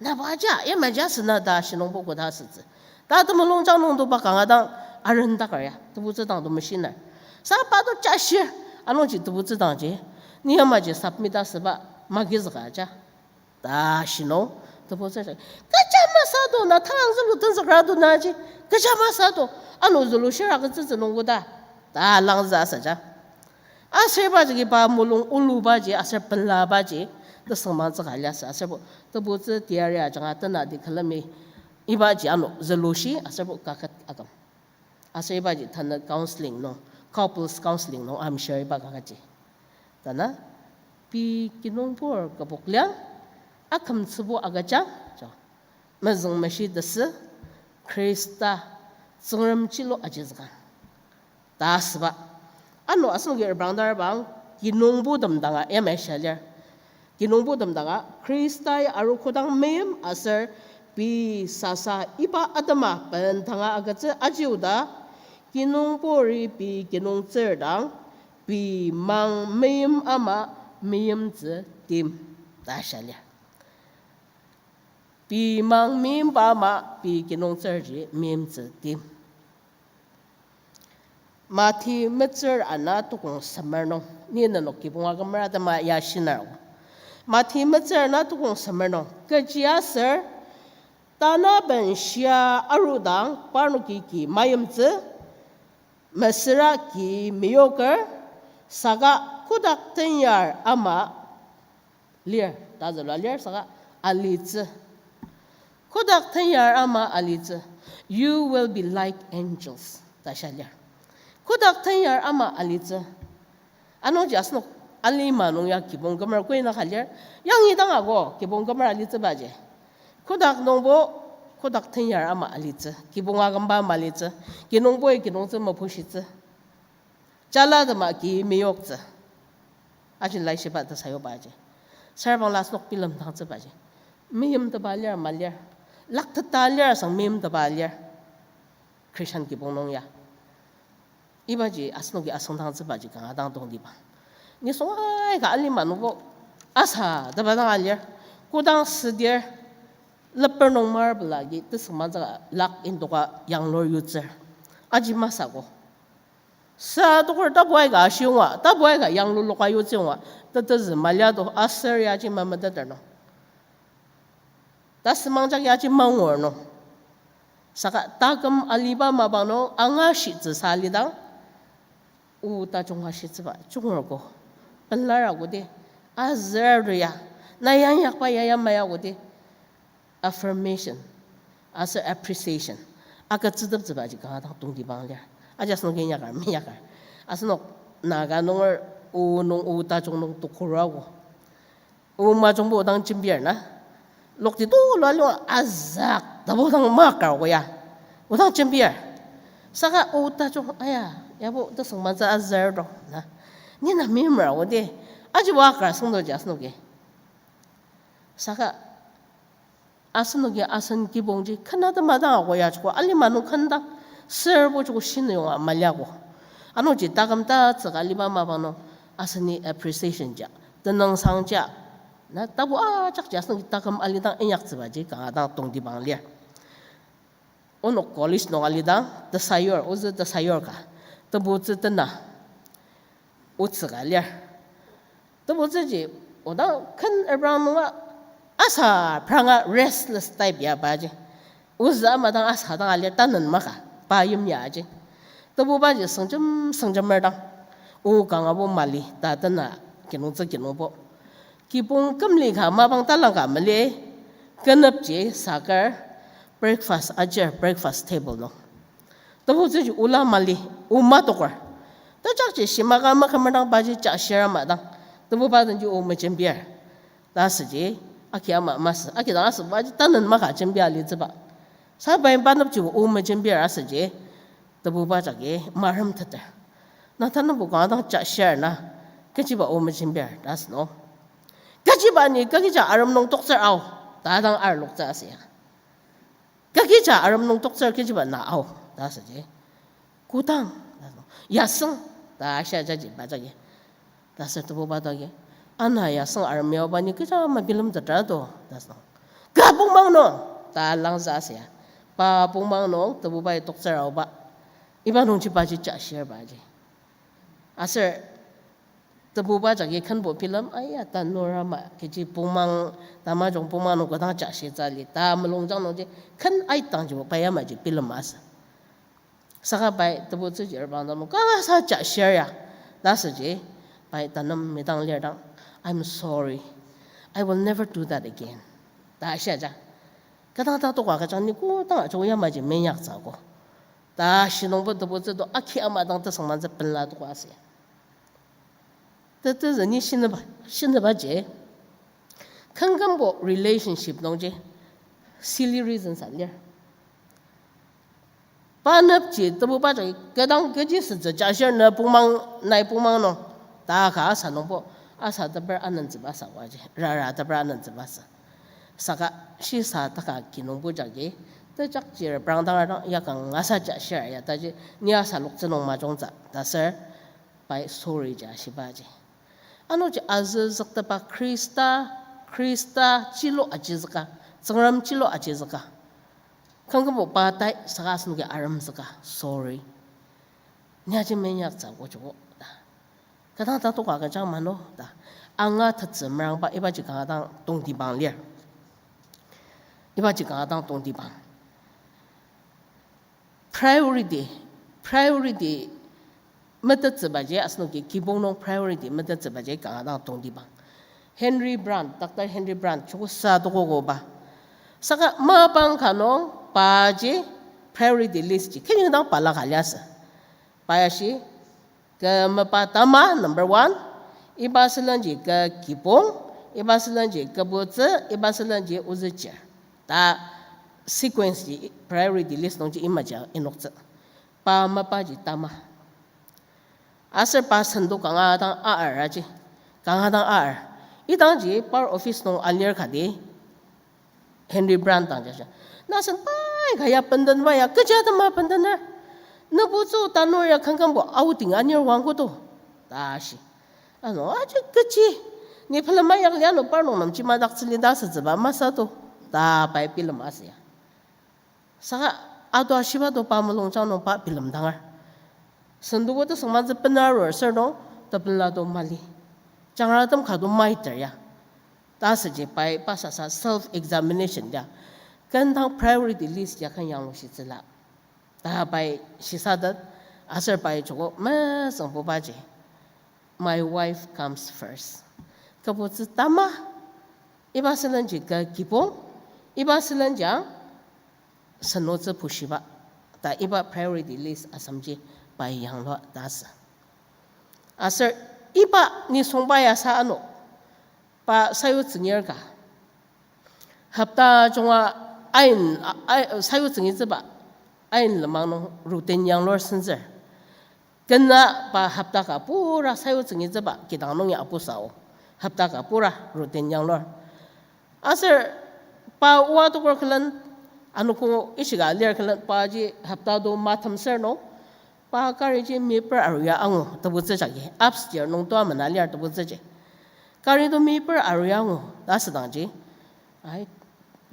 Na pa aja, ya maja sena ta ashi nungbo koda asütsü. Ta temulung jang nungdo pa kanga dang arendakar ya, tebutsü dang to meshiner. Sa pa to jashir, anungji tebutsü dangji, ni yamaji submit asüba magizük aja. Ta shinung, tebutsü aja. Kecha masü to, na tang zülu tenzükra to naji. Kecha masü to, ano zülu shira ketsütsü nungbo ta. Ta langzü asüja. Aser ibaji kiba mulung ulubaji, aser pelabaji, tesüngmangtsü ka liasü, aserbo, tebutsü teyari ajanga tenati külemi, ibaji ano zülushi, aserbo kaket aküm. Aser ibaji tanü counseling nung, couples counseling nung amshir iba kakaji. Tanü, pei kinungbur kübok liang, akümtsübo agüjang, jo. Mezüng meshi tesü, Khrista, Tsüngremjilo ajizükang. Ta asüba. Ano asenoki reprangdar bang, kinungbo tem danga yamai shia lir. Kinungbo tem danga, Khristai arogo dang meim aser pei sasa iba atema bendanga agütsü aji oda, kinungburi pei kinungtsür dang, pei mang meim ama meimtsü tim ta shia lir. Pei mang meimba ama pei kinungtsürji meimtsü tim. Mathi metsür ana tukong semer nung, ni nenok kibong akümer atema ya shinaro. Mathi metsür ana tukong semer nung, kechiaser, tanaben shia arudang parnoki ki mayimtsü, mesüra ki meyoker, saka kotak tenyar ama lir, ta zülua lir, saka alitsü. Kotak tenyar ama alitsü. You will be like angels, ta shia lir. Kotak tenyar ama alitsü. Anungji asenok alima nung ya kibong kümer koina ka lir. Yangi dang ako kibong kümer alitsübaji. Kotak nungbo, kotak tenyar ama alitsü. Kibong akümba ama alitsü. Kinungboi kinungtsü mepushitsü. Jala tema ki meyoktsü. Aji laishiba ta sayubaji. Sarbangla asenok bilemdangtsübaji. Meimteba lir ama lir. Lakteta lir asang meimteba lir. Christian kibong nung ya. Ibaji asenoki asüngdangtsübaji kanga dang tongtibang. Nisung aika alima nungbo asa teba dang alir. Kodang südir leper nung marble agi tesüngmangtsüka lak indoka yanglur yutsür. Aji masü ko. Sa tokur tapu aika ashiyonga, tapu aika yanglur loka yutsü yonga, tetezü maliado aser yaji mameteter nung. Tasümang jak yaji mangur nung. Saka taküm aliba mapang nung angashitsü sa alidang, o tajung ashitsüba jungur ko. Pelar agodi, azür ya, na yangyakba ya yamai agodi. Affirmation, aser appreciation. Agütsüteptsübaji kanga dang tongtibang lir. Aji asenoki inyakar, meinyakar. Asenok Naga nunger o nung o tajung nung tokura ko. O majungbo odang jembir na. Lokti tulu alung azak tabo dang makar ko ya. Odang jembir. Saka o tajung, aya, yabo tesüngmangtsü azür do na. Ni na mimra odi. Aji wakar süngdoji asenoki. Saka asenoki asen kibongji kena tema dang ako ya joko alima nung kena dang serbo joko shinü yonga maliako. Anungji taküm tatsüka aliba mapang nung aseni appreciation ja, tenüngsang ja, Na tapu ajakji asenok taküm alidang inyaktsübaji kanga dang tongtibang lir. Onok college nung alidang tesayur, ozü tesayur ka. Tebutsü tena otsü ka lir. Tebutsüji odang ken reprang nunga asa pranga restless type ya paji. Ozü ama dang asa dang alir tanen maka, pa yimya aji. Tebubaji süngjem süngjemer dang, o kangabo mali ta tena kinungtsü kinungbo. Kibong kümli ka mapang talang ka mali, kenepji saker breakfast ajir breakfast table nung. Tebutsüji ola mali, o matoker. Tejakji shimaka makümer dang paji ja shir ama dang. Tebuba denji o mejembir. Ta asüji, aki ama masü, aki dang asübaji tanen maka jembia litsüba. Sa pai pa nepjibo o mejembir asüji, tebuba jagi maremteter. Na tanübo kanga dang ja shir na, kechiba o mejembir ta asü nung. Kechiba ni kakija arem nung toktsür ao, ta dang arloktsü asü ya. Kakija arem nung toktsür kechiba na ao, ta asüji. Kodang, yasüng, ta shia jaji pa jagi. Ta asür tebuba togi, ana yasüng arem yaoba ni kecha ama bilemtetra to, ta asü nung. Ka pongmang nung, ta langzü asü ya. Pa pongmang nung tebubai toktsür aoba. Iba nungji paji ja shirbaji. Aser tebuba jagi kenbo bilem, aya, tanur ama kechi pongmang, tamajung pongmang nung kodang ja shitsü li, ta mulungjang nungji, ken aitangjibo pa yamaji bilem asü. Saka pai tebutsüji reprang dang nung kangasa ja shir ya. Ta asüji, pai tanem midang lir dang, I'm sorry. I will never do that again, ta shia ja. Kodang ta toka kajang ni kodang ajung yamaji meinyaktsü ko, ta shi nungbo tebutsü to aki ama dang tesüngmantsü penla toka asü. Tetezü ni shinüba, shinübaji, kangkangbo relationship nungji silly reasons a lir. Pa nepji tebuba jagi kodang kechi sütsü ja shir na pongmang, nai pongmang nung, ta ka asa nungbo, asa teper anentsüba sa waji, rara teper anentsüba sa. Saka shisa taka kinungbo jagi, tejakji reprang dang dang yakang asa ja shir ya taji, ni asa loktsü nung majungtsü, ta aser, pai sorry ja shibaji. Anungji azü zükteba Khrista, Khrista chilo ajizüka, Tsüngrem chilo ajizüka. Kangkangbo pa tai saka asenoki aremzüka, sorry. Ni aji meinyaktsü ko joko ta. Kodang ta toka kajang mano ta. Angatettsü merangba ibaji kanga dang tongtibang lir. Ibaji kanga dang tongtibang. Priority, priority metettsübaji, asenoki kibong nung priority metettsübaji kanga dang tongtibang. Henry Brand, Doctor Henry Brand, chokosa tokokoba. Saka mapang ka nung paji priority list ji kenyong dang pala ka liasü. Pa ya shi, kü mepa tama, number one, iba sülenji kü kibong, iba sülenji kübutsü, iba sülenji ozüchir. Ta sequence ji priority list nungji imaji inoktsü. Pa mepaji tama. Aser pa sendo kanga dang aar aji. Kanga dang aar. Idangji par office nung alir kati. Henry Brand dang jaja. Na sen pai kaya bendenba ya, kecha tema bendener. Nübutsü tanur ya kangkangbo outing anir wangko to, ta shi. Ano aji kechi, ni pelema yak liano parnok namji madaktsüli ta asütsüba masü to, ta pai bilem asü ya. Saka ato ashiba to pa mulungjang nung pa bilemdanger. Sendobo tesüngmangtsü bena arur sür nung, tepela to mali. Jangratem ka to maiter ya. Ta asüji pai pa sasa self examination ya. Ken dang priority list ya ken yanglushitsüla. Ta pai shisatet, aser pai joko mesüngbubaji. My wife comes first. Kübutsü tama, iba sülenji kü kibong, iba sülenji ang senotsü pushiba. Ta iba priority list asamji pai yanglua ta asü. Aser iba nisungba ya sa ano, pa sayu tsüngir ka. Hopta junga ain, a-, a-, sayu tsüngitsüba, ain lenmang nung routine yanglur senzür. Kena pa hopta ka pura sayu tsüngitsüba kidang nung ya apusao. Hopta ka pura routine yanglur. Aser pa oa tokur külen, anogo ishika lir külen paji hopta do matemsür nung, pa kariji meper aruya angu tebutsü jagi, upstairs nung tua mena lir tebutsüji. Kari to meper aru ya angu, ta asüdangji. Ai,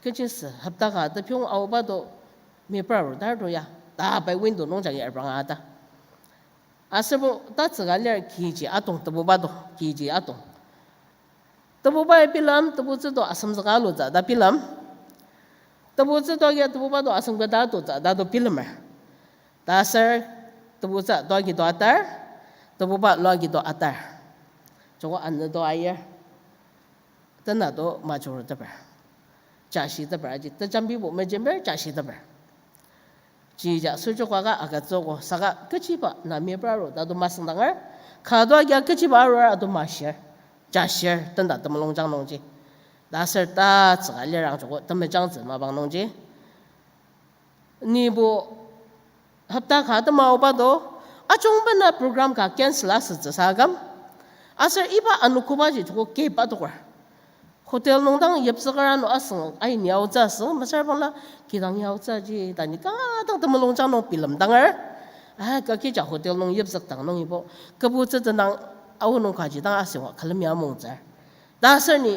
kechisa, hopta ka tepyong aoba to meper aru tar to ya. Ta pai window nung jagi arpang ata. Aserbo tatsüka lir kiji atong tebuba to, kiji atong. Tebuba bilem, tebutsü to asemzüka alutsü ta bilem. Tebutsü to agi tebuba to asem keta atutsü ta to bilemer. Ta aser tebutsü to agi to atar, tebuba lo agi to atar. Joko anü to ayir. Tena to majurteper. Jashiteper aji, tejambibo mejember jashiteper. Jija süjokaka agütsüogo, saka kechiba na meper aru ta to masüngdanger, ka to agia kechiba arur atu mashir, jashir, tenta temulungjang nungji. Ta aser tatsüka lirang joko temejangtsü mapang nungji. Nibo hopta ka atema aoba to, ajungba na program ka cancel asütsü sa aküm. Aser iba anogobaji joko kepa adoker. Hotel nung dang yipsüker ano asüng aini aotsü asüng, mesüra bangla kidang ya aotsü ji, ta ni kanga dang temulungjang nung bilemdanger. Ah, kakija hotel nung yipsükdang nungibo, kebutsü tenang aonung kaji dang asüngwa külemi amungtsür. Ta aser ni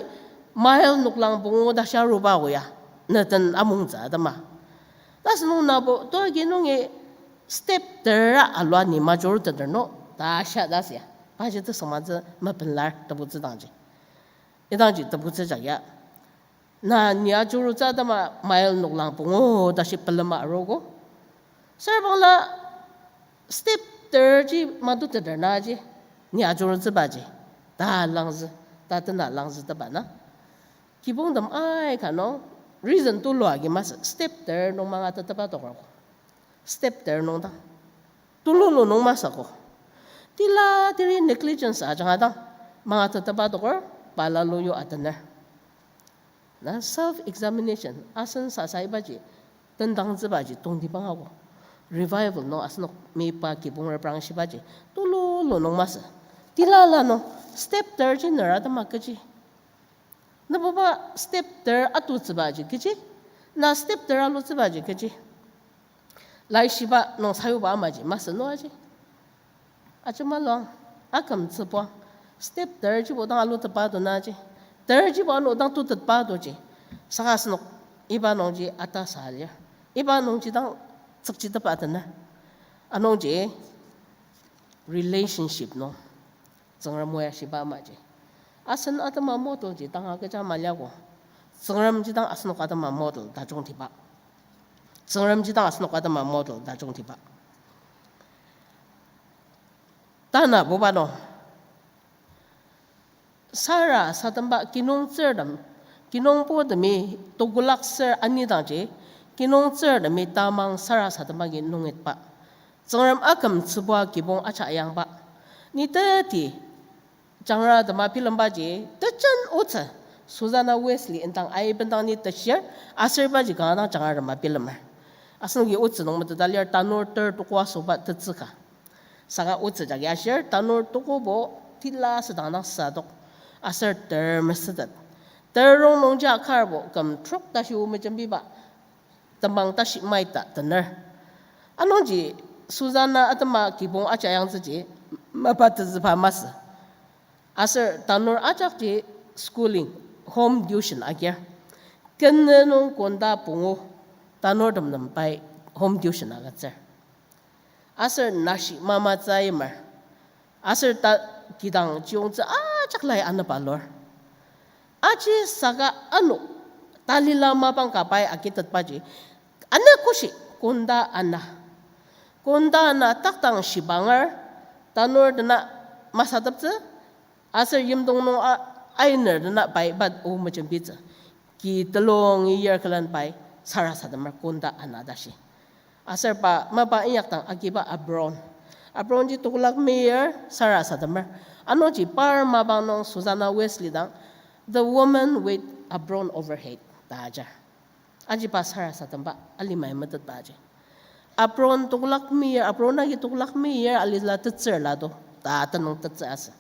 mile noklang pungu ta sha aruba oya, ne den amungtsü atema. Ta asünung nabo to agi nungi step tera alua ni majurteter no, ta sha ta asü ya. Paji tesüngmangtsü mapenlar tebutsü dangji. Idangji tebutsü jak ya. Na ni ajurutsü atema mile noklang pungu tashi pelema arogo. Süra bangla step ter ji matuteter na ji. Ni ajurutsübaji. Ta langzü, ta tena langzütepa na. Kibongtem aika nung, reason tulu agi masü, step ter nung mangatetepa adoker. Step ter nung dang. Tululu nung masü ko. Tila teri negligence ajanga dang. Mangatetepa adoker, pa lalu yo atener. Na self examination, asen sasa ibaji, tendangtsübaji, tongtibang ako. Revival nung asenok meyipa kibong reprang shibaji, tululu nung masü. Tilala nung, step ter ji nera atema kechi. Nübuba step ter atutsübaji kechi. Na step ter alutsübaji kechi. Laishiba nung sayuba amaji masü no aji. Ajemaluang, akümtsübuang, step ter jibo dang alutetba ado na ji. Ter jibo ano dang tutetba adoji. Saka asenok iba nungji atasa lir. Iba nungji dang tsükchitepa atener. Anungji relationship nung Tsüngrem o ya shiba amaji. Asen atema model ji tanga kecha maliago. Tsüngrem ji dang asenok atema model tajungtiba. Tsüngrem ji dang asenok atema model tajungtiba. Tanabuba nung, sarasademba kinungtsürtem, kinungputemi tekolak ser anidangji, kinungtsürtemi tamang sarasademba ki nungitba. Tsüngrem akümtsübua kibong ajak yangba. Ni teti, jangratema bilembaji, tejen otsü, Susanna Wesley indang aibendang ni teshir, aser ibaji kanga dang jangratema bilemer. Asenoki otsü nung meteta lir tanur ter tuko asoba tetsü ka. Saka otsü jagi ashir, tanur tukobo tila sedang dang sadok, aser ter mesütet. Ter rongnungji akarbo küm trok tashi o mejembiba temang tashi maita tener. Anungji Susanna atema kibong ajak yangtsüji mapa tezüba masü. Aser tanur ajakji schooling, home tuition agir. Kenü nung konda pungu tanurtem nem pai home tuition agütsür. Aser nashi mamatsü aimer. Aser ta kidang chiyongtsü ajak lai anepa lur. Aji saka ano talila mapang ka pai agitetbaji, ane koshi konda ana. Konda ana takdang shibanger, tanur dena masateptsü, aser yimdong nung a-, ainer dena pai iba o mejembitsü. Ki telung iyar külen pai sarasademer konda ana tashi. Aser pa mapa inyakdang agiba Apron. Apronji tekolak meyir sarasademer. Anungji par mapang nung Susanna Wesley dang, The Woman with Apron Overhead ta ajar. Aji pa sarasademba alimai metetba aji. Apron tekolak meyir, Apron agi tekolak meyir alila tetsür la do, ta tenüng tetsü asü.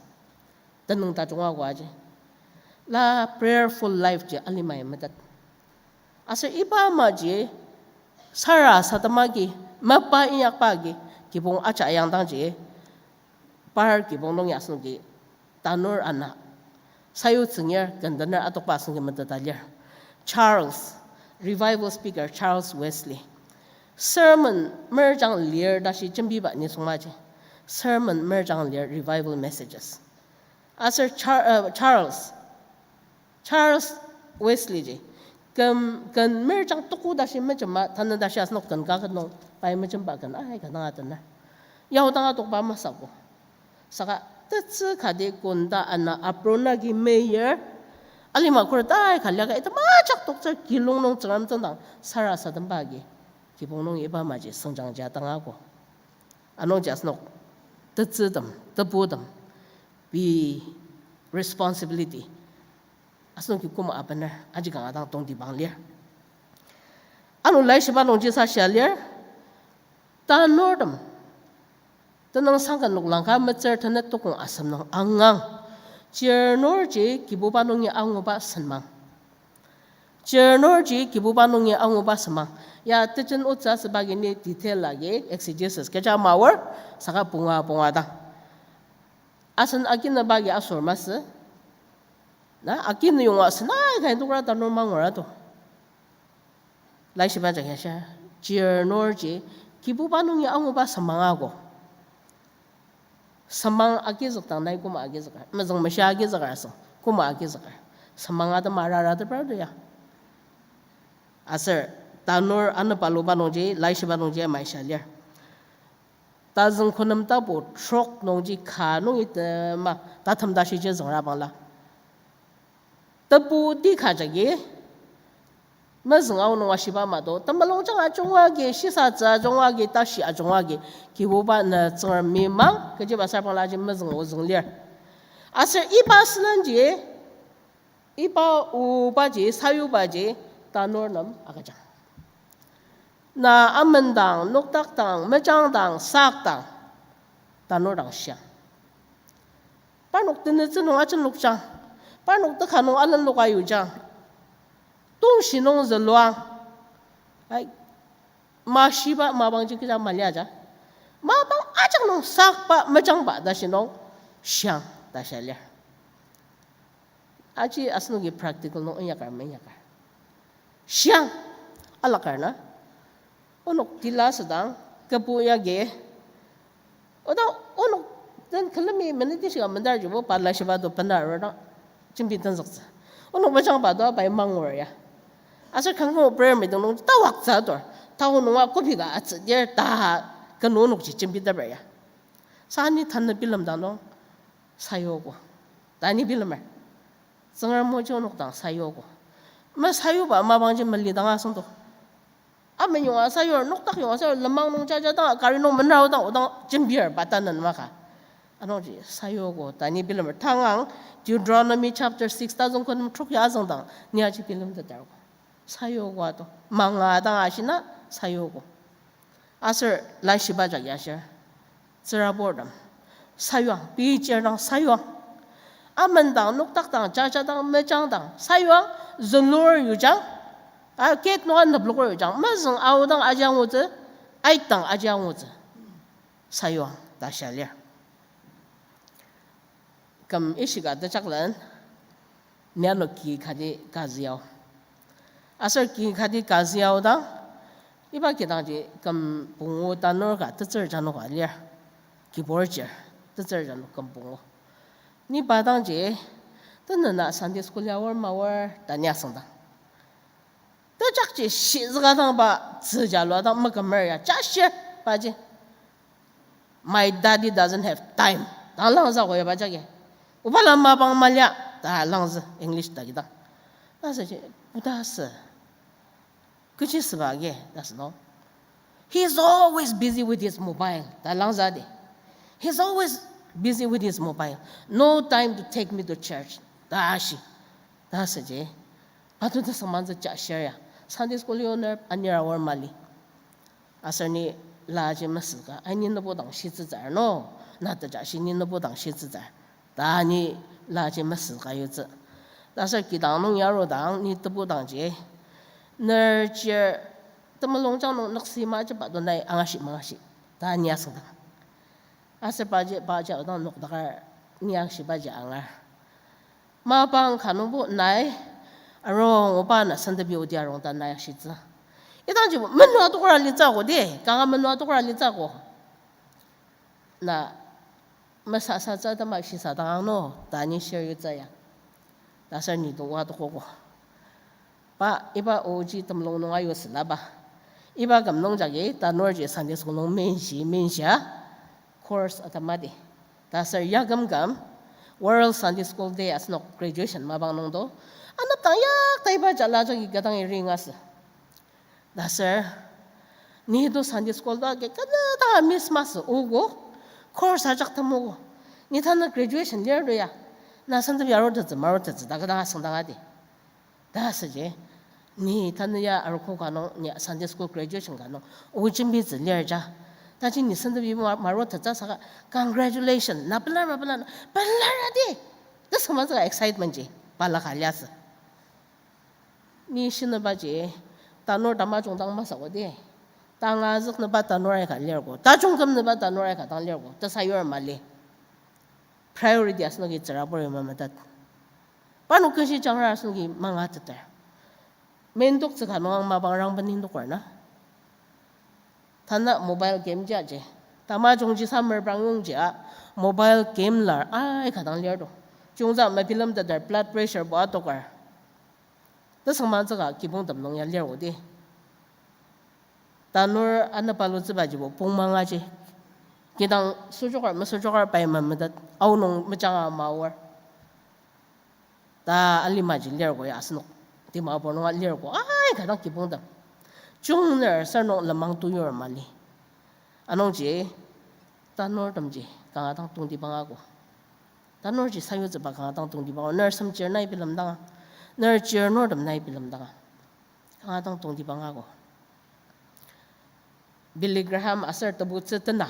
Tenüng tajung ako aji. La prayerful life ji alimai metet. Aser iba amaji sarasadem agi, mapa inyakba agi, kibong ajak yangdangji, par kibong nung ya asenoki tanur ana, Sayutsüngir, kendener atokba asenoki meteta lir. Charles, revival speaker Charles Wesley. Sermon merjang lir tashi jembiba nisung maji. Sermon merjang lir revival messages. Aser Char-, uh, Charles, Charles Wesley ji, ken, ken merjang tuku tashi mejema, tanü tashi asenok ken ka ket nung, pai mejemba ken aika dang atener. Yao dang atokba masü ko. Saka tetsü kati konda ana aprona agi meyir, alima kura tai ka liaka ita majak toktsür kilung nung Tsüngrem tsüngdang sarasademba agi, kibong nung iba maji süngjangja dang ako. Anungji asenok tetsütem, tebutem, pei responsibility asenoki koma abener, aji kanga dang tongtibang lir. Ano laishiba nungji sashia lir, tanurtem tenüngsang ken noklang ka metsür tenet tukong asem nung angang. Chirnurji Kibuba nungi anguba senmang. Chirnurji Kibuba nungi anguba senmang. Ya tejen otsü asüba agi ni detail agi exegesis kecha maor, saka punga punga dang. Asen akinüba agi asür masü. Na akinü yonga sena kai tokra tanur mangur ato. Laishiba jagi ashir, chirnurji Kibuba nungi anguba senmang ako. Senmang agizük dang nai koma agizüker, mezüngmeshi agizüker asüng, koma agizüker. Senmang atema rarateper to ya. Aser tanur anübaluba nungji, laishiba nungji maisha lir. Tazüngkünem tapu trok nungji ka nungi tema tatem tashiji züngra bangla. Tebu ti ka jagi, mezüng ao nung ashiba mato, temulungjang ajunga agi, shisatsü ajunga agi, tashi ajunga agi, Kibuba na Tsüngremi mang, kechiba sarbangla aji mezüng ozüng lir. Aser iba sülenji, iba obaji, sayubaji, tanur nem agüjang. Na amendang, nokdakdang, mejangdang, sakdang, tanur dang shiang. Parnok tenütsü nung ajenlokjang. Parnok teka nung alenloka yujang. Tongshi nung züluang. Ai, mashiba mapangji kecha maliaja. Mapang ajak nung sakba mejangba tashi nung shiang ta shia lir. Aji asenoki practical nung inyakar meinyakar. Shiang alakar na. Onok tila asüdang, kebu yagi. Oda onok den külemi meniti shika mendar jibo pa laishiba to bena arudang jembi tenzüktsü. Onok mejangba to pai mangur ya. Aser kangko prayer meeting nung tawaktsü atur. Tao nunga kopi ka atsüdir ta kenu onokji jembi teper ya. Sa ni tanü bilemdang nung sayuogo. Ta ni bilemer. Tsüngrem moji onok dang sayuogo. Mesayuba mapangji melidang asüngdo. Amenyonga sayur, nokdak yonga sayur, lenmang nung jaja dang, kari nung menrao dang, odang jembir ba tanen maka. Anungji sayuogo ta ni bilemer. Tangang Deuteronomy chapter six tazüngkünem trok ya azüngdang ni aji bilemteter. Sayuogo ato, manga dang ashina sayuogo. Aser laishiba jagi ashir, tsüraburtem sayuang, pei chir dang sayuang. Amendang, nokdak dang, jaja dang, mejang dang sayuang, zülur yujang, a, gate nunga nübloker yujang, mezüng aodang aji angutsü, aitdang aji angutsü, sayuang ta shia lir. Küm ishika tejaklen, ni ano ki kati kazüao. Aser ki kati kazüao dang, iba kidangji küm pungu tanur ka tetsür janu ka lir. Kibur chir, tetsür janu küm pungu. Ni pa dangji, tenena Sunday school ya aor maor ta ni asüngdang. Tejakji shizüka dang pa tzü jalua dang mekümer ya, jashir paji. My daddy doesn't have time ta langzü ko ya pa jagi. Obala mapang malia ta langzü English ta kidang. Asüji, oda asü. Kechi süba agi, ta asü no. He's always busy with his mobile ta langzü di. He's always busy with his mobile. No time to take me to church ta ashi. Ta asüji. Atu tesüngmangtsü jashir ya. Sunday school yoner anir aor mali. Aser ni laji mesüka, ai ni nübu dang shitsütsür no, na tejashi ni nübu dang shitsütsür. Ta ni laji mesüka yutsü. Ta aser kidang nung yarudang ni tebu dangji, ner chir temulungjang nung nüksi majiba to nai angashi mangashi. Ta ni asüngdang. Aser paji, paji odang nokdakar ni angshibaji angar. Mapang ka nungbo nai arung, oba na sentepi odi arung ta nai ashitsü. Idangjibo menoa tokra litsü ko di, kanga menoa tokra litsü ko. Na mesasatsü atema shisadang no, ta ni share yutsü ya. Ta ser ni to oa toko ko. Pa iba oji temulung nung ayutsü laba. Iba küm nung jagi tanurji Sunday school nung menshi, menshia course atema di. Ta ser ya kümküm World Sunday School Day asenok graduation mapang nung to. Anepdang yak ta iba jala jagi kü dang iring asü. Ta ser, ni to Sunday school to agi kena dang miss masü ogo, course ajak temogo. Ni tanü graduation lir to ya, na sentepi arutettsü marutettsü ta kü dang asüngdang adi. Ta asüji, ni tanü ya arogo ka nung, ni Sunday school graduation ka nung, o jembitsü lir ja. Taji ni sentepi ma-, marutettsü saka, congratulation, na pelar ma pelar, pelar adi. Ta samatsüka excitement ji, balaka liasü. Ni shinübaji, tanur tamajung dang masü ko di. Tanga züknüba tanur aika lir ko. Tajung kümnüba tanur aika dang lir ko. Ta sayur mali. Priority asenoki tsürabur yima metet. Parnok kenshi jangra asenoki mangateter. Mendoktsü ka nung mapang rangben indokar na. Tanü mobile game ji aji. Tamajungji summer prang yongji a mobile game lar aika dang lir to. Chiyungtsü mebilemteter blood pressure bo atokar. Tesüngmangtsüka kibongtem nung ya lir ko di. Tanur anüpa lutsübajibo pongmangaji. Kidang süjokar mesüjokar pai memetet aonung mejanga maor. Ta alimaji lir ko ya asenok. Dimapur nunga lir ko aika dang kibongtem. Chungner sernok lenmang tuyur mali. Anungji tanurtemji kanga dang tongtibang ako. Tanurji sayutsüba kanga dang tongtibang ako. Ner semchir nai bilemdanga. Ner chirnurtem nai bilemdanga. Kanga dang tongtibang ako. Billy Graham aser tebutsü tena.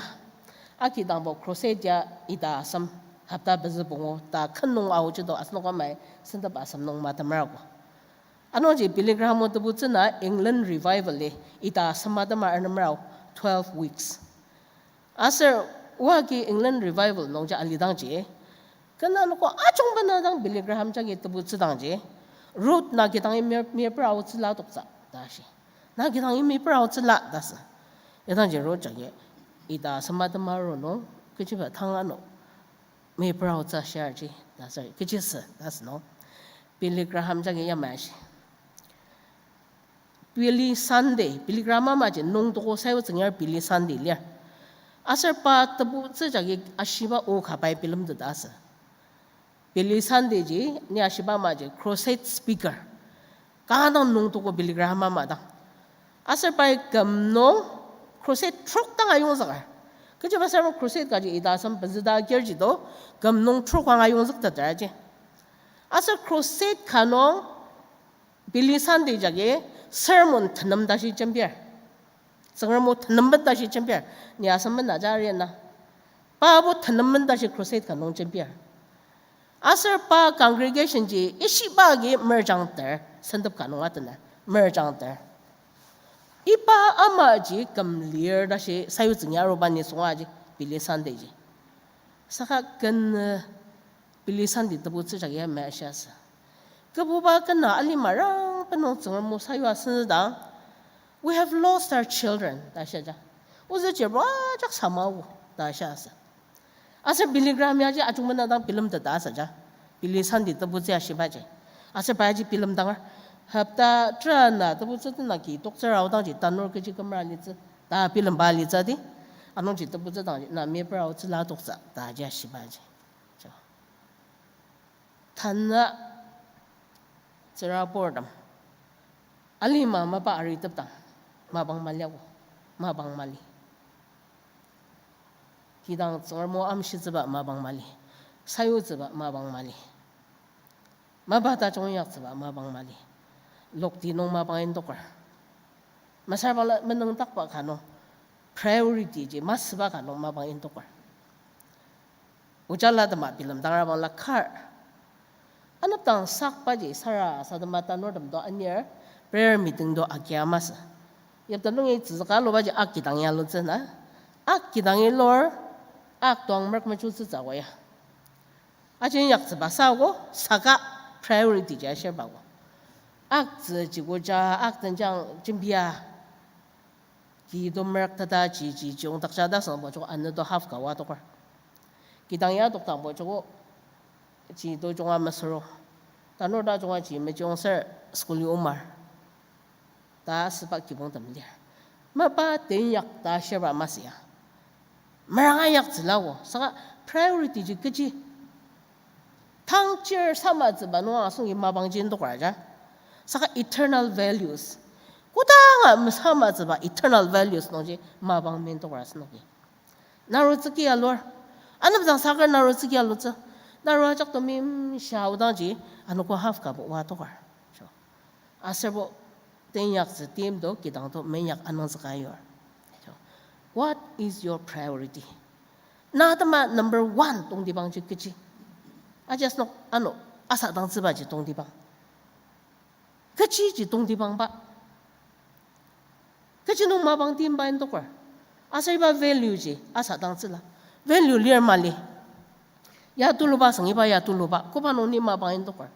Akidangbo crusade ya ita asem hopta pezü pungu ta khen nung aoji to asenok amai sentep asem nung matemer ako. Anungji Billy Graham o tebutsü na England Revival-i ita asem atemar anemer ao twelve weeks. Aser oa agi England Revival nungji alidangji, kena noko ajungba na dang Billy Graham jagi tebutsüdangji, Ruth na kidangi mir-, mirpera aotsüla toktsü ta shi. Na kidangi mirpera aotsüla ta sü. Idangji Ruth jagi ita asem atemar ronung, kechiba tanga no mirpera aotsü shiaji ta sü, kechisa ta sü no. Billy Graham jagi yamai shi. Billy Sunday, Billy Graham amaji nung toko sayutsü ngar Billy Sunday lir. Aser pa tebutsü jagi ashiba o ka pai bilemteta asü. Billy Sunday ji, ni ashiba amaji crusade speaker. Kanga dang nung toko Billy Graham ama dang. Aser pai küm nung crusade trok dang ayongzüker. Kechiba sermon crusade kaji ita asem pezüda agirji to, küm nung trok ang ayongzükteter aji. Aser crusade ka nung Billy Sunday jagi sermon tenem tashi jembir. Tsüngrem o tenem ben tashi jembir. Ni asem mena jari na. Pabo tenem ben tashi crusade ka nung jembir. Aser pa congregation ji ishiba agi merjangter, sentep ka nung atener, merjangter. Iba amaji küm lir tashi sayutsü ngi aruba nisung aji Billy Sunday ji. Saka ken, Billy Sunday tebutsü jagi ya mashia sü. Kübuba kena alima rangben nung Tsüngrem o sayua senzüdang, "We have lost our children," ta shia ja. Ozü chirbo ajak sama o, ta shia sü. Aser Billy Graham yaji ajungmena dang bilemteta asü ja. Billy Sunday tebutsü ashibaji. Aser paji bilemdanger. Hopta tera na tebutsü tena ki toktsür aodangji tanur kechi kümera litsü. Ta bilemba litsü di. Anungji tebutsü dangji na mirpera aotsüla toktsü ta ji ashibaji. Tanü tsüraburtem alima mapa aritepdang mapang maliago, mapang mali. Kidang Tsüngrem o amshitsüba mapang mali, sayutsüba mapang mali. Mapa tajung inyaktsüba mapang mali. Lokti nung mapang indoker. Mesüra bangla menüngdakba ka nung, priority ji masüba ka nung mapang indoker. Ojala tema bilemdangra bangla kar. Anepdang sakbaji sarasadema tanurtem to anir prayer meeting to agia masü. Yapta nungi tsüzüka lubaji akidang ya lutsü na. Akidang ilur, ak toang merk mechutsütsü koya. Aji inyaktsüba sako, saka priority ji ashirba ko. Aktsü jikoja, aktenjang jembia. Ki to merk tata ji, ji, ji ongdakja ta sangbo joko anü to half ka wa tokar. Kidang ya toktangbo joko ji to junga mesüro. Tanur ta junga ji mejung ser school yomar. Ta asüba kibongtem lir. Mapa teinyak ta shirba masü ya. Meranga inyaktsüla o, saka priority ji kechi. Tang chir samatsüba nung asengi mapang ji indokar ja. Saka eternal values. Kodanga mesamatsüba eternal values nungji mapang mindokar asenoki. Narutsüki alur. Anepdang saker narutsüki alutsü. Naru ajak to mimsha aodangji anogo half ka wa tokar. Aserbo teinyaktsü tim to kidang to meinyak anungzüka yur. What is your priority? Na atema number one tongtibangji kechi. Aji asenok ano asadangtsübaji tongtibang. Kechiji tongtibangba. Kechi nung mapang timba indoker. Aser iba value ji asadangtsüla. Value lir mali. Ya tuluba asüng iba ya tuluba. Koba nung ni mapang indoker.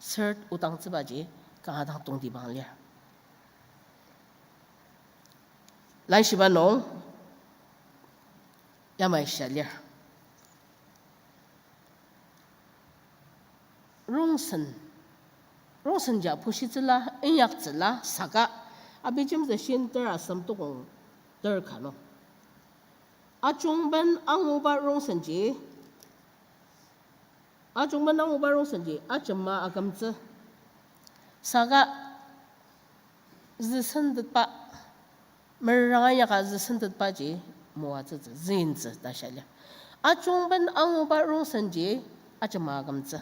Ser odangtsübaji kanga dang tongtibang lir. Laishiba nung yamai shia lir. Rongsen, rongsen ja pushitsüla, inyaktsüla, saka, abijemtsü shin ter asem tokong ter ka nung. Ajungben anguba rongsenji, ajungben anguba rongsenji, ajema akümtsü. Saka, züsentetba, meranga inyaka züsentetbaji moatsütsü, züintsü ta shia lir. Ajungben anguba rongsenji, ajema akümtsü.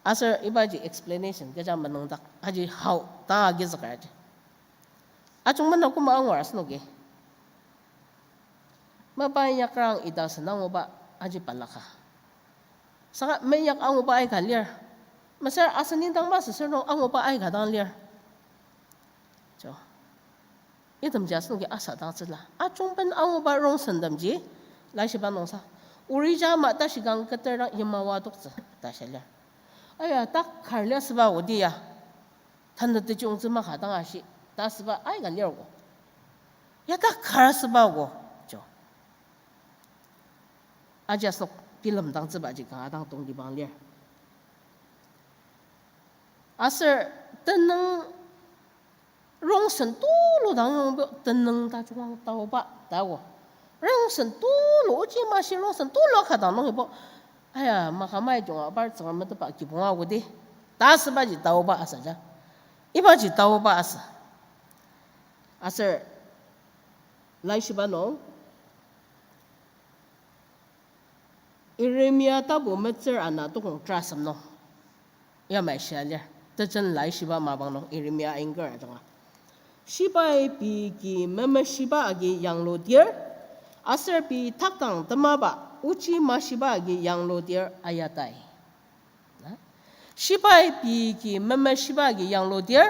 Aser ibaji explanation kecha menüngdak, aji hao ta agizüker aji. Ajungben akoma angur asenoki. Mapa inyakrang ita sen anguba aji balaka. Saka meinyak anguba aika lir. Mesüra asen indang masü sür nung anguba aika dang lir. Jo. Itemji asenoki asadangtsüla. Ajungben anguba rongsentemji, laishiba nungsa. Orija ama tashi kang keter dang yima oa toktsü, ta shia lir. Aya, takar liasüba odi ya. Tanü tejungtsü maka dang ashi, ta asüba aika lir ko. Ya takar asüba ko, jo. Aji asenok bilemdangtsübaji kanga dang tongtibang lir. Aser tenüng rongsen tulu dang yongbo tenüng tajung taoba ta o. Rongsen tulu, ochi mashi rongsen tulu aka dang nungibo. Aya, maka mai junga bar Tsüngrem metetba kibong agodi. Ta asübaji taoba asa ja. Ibaji taoba asa. Aser laishiba nung Yeremia tapu metsür ana tokong terasem nung yamai shia lir. Tejen laishiba mapang nung Yeremia ainger ajanga. Shibai pei ki memeshiba agi yangludir, aser pei takdang temaba ochi mashiba agi yangludir ayatai. Na? Shibai pei ki memeshiba agi yangludir,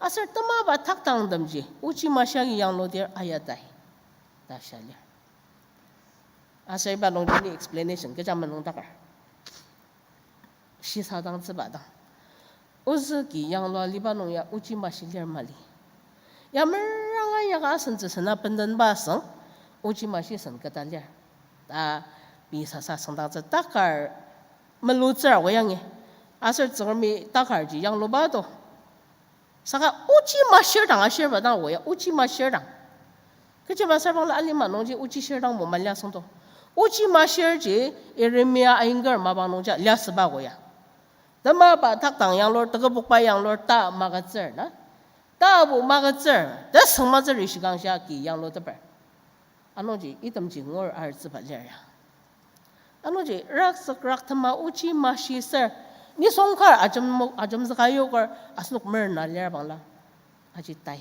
aser temaba takdangtemji ochi mashi agi yangludir ayatai. Ta shia lir. Aser iba nungji ni explanation kecha menüngdaker. Shisadangtsüba dang. Ozü ki yanglua liba nung ya ochi mashi lir mali. Ya meranga inyaka asentsü sena bendenba asüng, ochi mashi sen keta lir. Ta pei sasa asüngdangtsü takar melutsür ako yangi. Aser Tsüngremi takarji yangluba to. Saka ochi mashir dang ashirba dang oya, ochi mashir dang. Kechiba sarbangla alima nungji ochi shir dang mo mali asüngdo. Ochi mashirji Yeremia ainger mapang nungji liasüba oya. Temaba takdang yanglur, tekübokba yanglur, ta magütsür na. Tabu magütsür, tesüngmazü rishikangshia ki yangluteper. Anungji itemji ngur artsüba lir ya. Anungji rakzük raktema ochi mashi ser, nisung kar ajem-, ajemzüka yoker asenok merna lir bangla. Aji tai.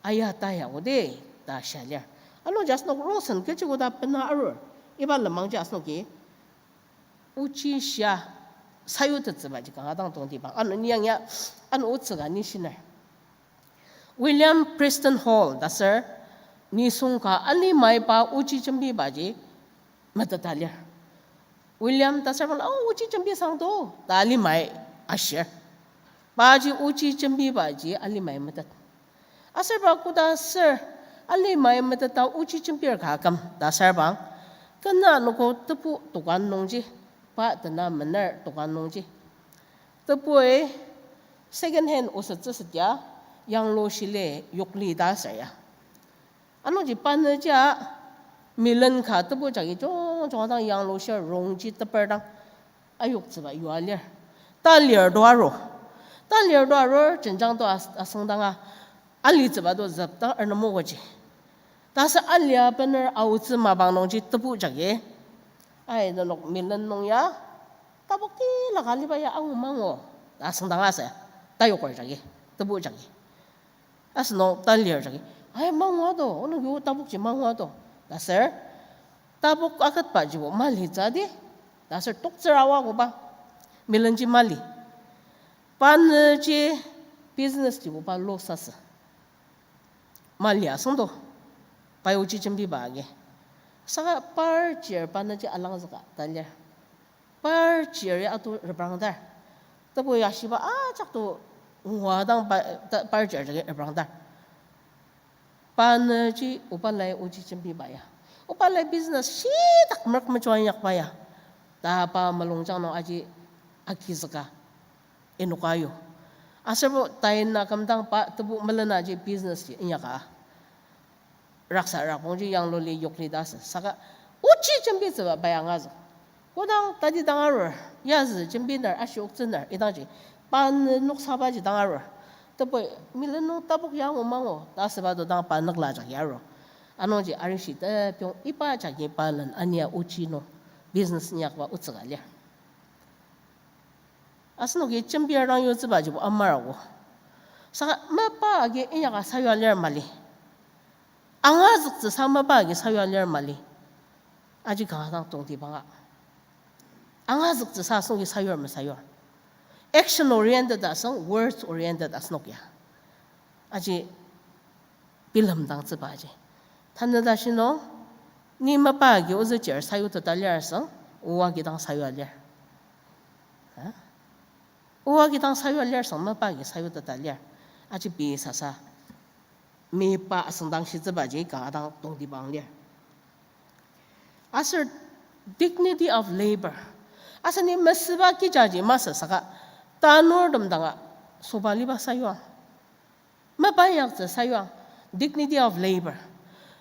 Aya tai ya odi, ta shia lir. Anungji asenok rongsen kechi koda bena arur. Iba lenmangji asenoki ochi shia sayutettsübaji kanga dang tongtibang. Ano ni yang ya, ano otsüka ni shiner. William Preston Hall ta ser, nisung ka alimaiba ochi jembibaji meteta lir. William ta sarbangla, "Oh, ochi jembi sangdo," ta alimai ashir. Paji ochi jembibaji alimai metet. Aser pa koda ser alimai meteta ochi jembir ka aküm ta sarbang, kena anogo tebu dokan nungji, pa tena mener dokan nungji, tebui second hand osettsüset ya, yanglu shili yokli ta ser ya. Anungji pa nüja melon ka tebu jagi jungjunga dang yanglu shir rongji teper dang ayoktsüba yua lir. Ta lir to aru. Ta lir to arur jenjang to as-, asüngdanga alitsüba to züpdang ernemogoji. Tasü alia bener aotsü mapang nungji tebu jagi, ai, nenok melon nung ya, tabok tila ka aliba ya angu mangu ta asüngdanga asü, tayoker jagi, tebu jagi. Asenok ta lir jagi, ai, mangua to, onoki o tabokji mangua to ta ser, tabok aketbajibo malitsü di ta ser toktsür aoa koba melonji mali. Pa nüji business jibo pa loss asü. Mali asüngdo. Pai ochi jembiba agi. Saka par chir pa nüji alangzüka ta lir. Par chir ya atu reprangdar. Tebu ya shiba ajak to ngua dang pa, ta, par chir jagi reprangdar. Pa nüji oba lai ochi jembiba ya, oba lai business shitak merk mejua inyakba ya, ta pa mulungjang nung aji agizüka inoka ayu. Aserbo tain akümdang pa tebu melon aji business ji inyaka raksa rakpongji yangluli yokli ta asü. Saka ochi jembitsüba pai angazük. Kodang tati dang arur, yazü jembiner, ashioktsüner, idangji pa nü noksabaji dang arur, tebui melon nung tabok ya angu mangu ta asüba to dang pa nükla jagi arur. Anungji arishi tepyong iba jagi pa len ania ochi nung business inyakba otsüka lir. Asenoki jembir dang yutsübajibo amarago. Saka mapa agi inyaka sayua lir mali. Angazüktsüsa mapa agi sayua lir mali. Aji kanga dang tongtibanga. Angazüktsüsa asenoki sayur mesayur. Action oriented asüng, words oriented asenok ya. Aji bilemdangtsüba aji. Tanü tashi nung, ni mapa agi ozü chir sayuteta lir asüng, o agi dang sayua lir. Ha? O agi dang sayua lir asüng, mapa agi sayuteta lir. Aji pei sasa mepa asüngdang shitsübaji kanga dang tongtibang lir. Aser dignity of labor. Aser ni mesüba kijaji masü saka tanurtem danga sobaliba sayuang. Mapa inyaktsü sayuang, dignity of labor.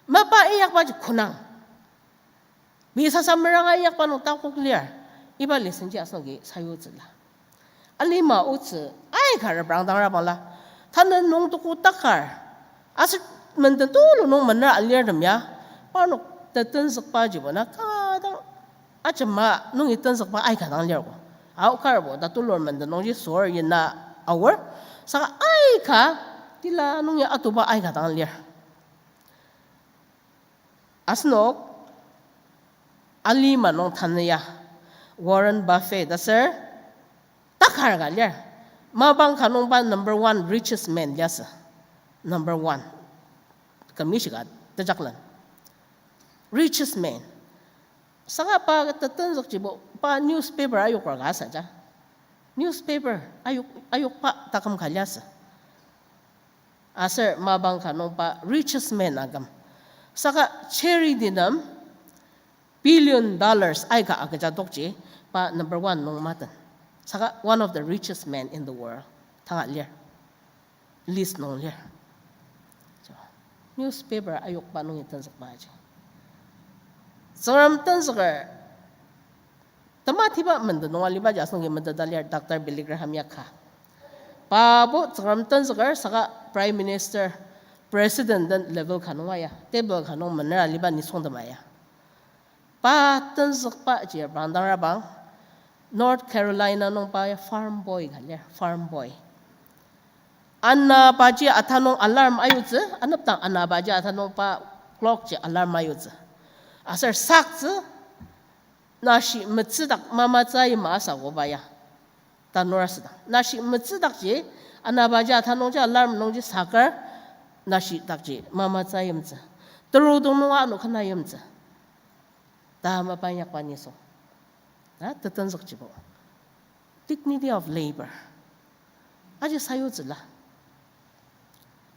Mapa inyakbaji konang. Pei sasa meranga inyakba nung takok lir, iba lesson ji asenoki sayutsüla. Alima otsü aika reprangdangra bangla, tanü nung tuku takar, aser menden tulu nung mener alirtem ya, parnok tetenzükbajibo na kanga dang ajema nungi tenzükba aika dang lirgo. Aokarbo ta tulur menden nungji sor yina aor, saka aika tila nungi atuba aika dang lir. Asenok alima nung tanü ya, Warren Buffett aser takar ka lir. Mapang ka nungba number one richest man liasü. Number one. Kümishika tejaklen. Richest man. Saka pa tetenzükjibo pa newspaper ayoker ka asaja. Newspaper ayok, ayokba taküm ka liasü. Aser mapang ka nungba richest man aküm. Saka charity nem billion dollars aika agüja tokji pa number one nung maten. Saka one of the richest men in the world tanga lir. List nung lir. So, newspaper ayokba nungi tenzükba aji. Tsüngrem tenzüker tematiba menden nung alibaji asenoki meteta lir Doctor Billy Graham ya ka. Pabo Tsüngrem tenzüker saka Prime Minister, President den level ka nunga ya, table ka nung mener aliba nisung tema ya. Pa tenzükba ji reprangdangrabang, North Carolina nung pa ya farm boy ka lir, farm boy. Anabaji atanung alarm ayutsü, anepdang anabaji atanung pa clock ji alarm ayutsü. Aser saktsü, nashi metsüdak mamatsü yima asakoba ya. Tanur asüdang. Nashi metsüdakji, anabaji atanungji alarm nungji saker, nashi dakji mamatsü yimtsü. Terudong nunga ano kena yimtsü. Ta mapa inyakba nisung. Na, tetenzükjibo. Dignity of labor. Aji sayutsüla.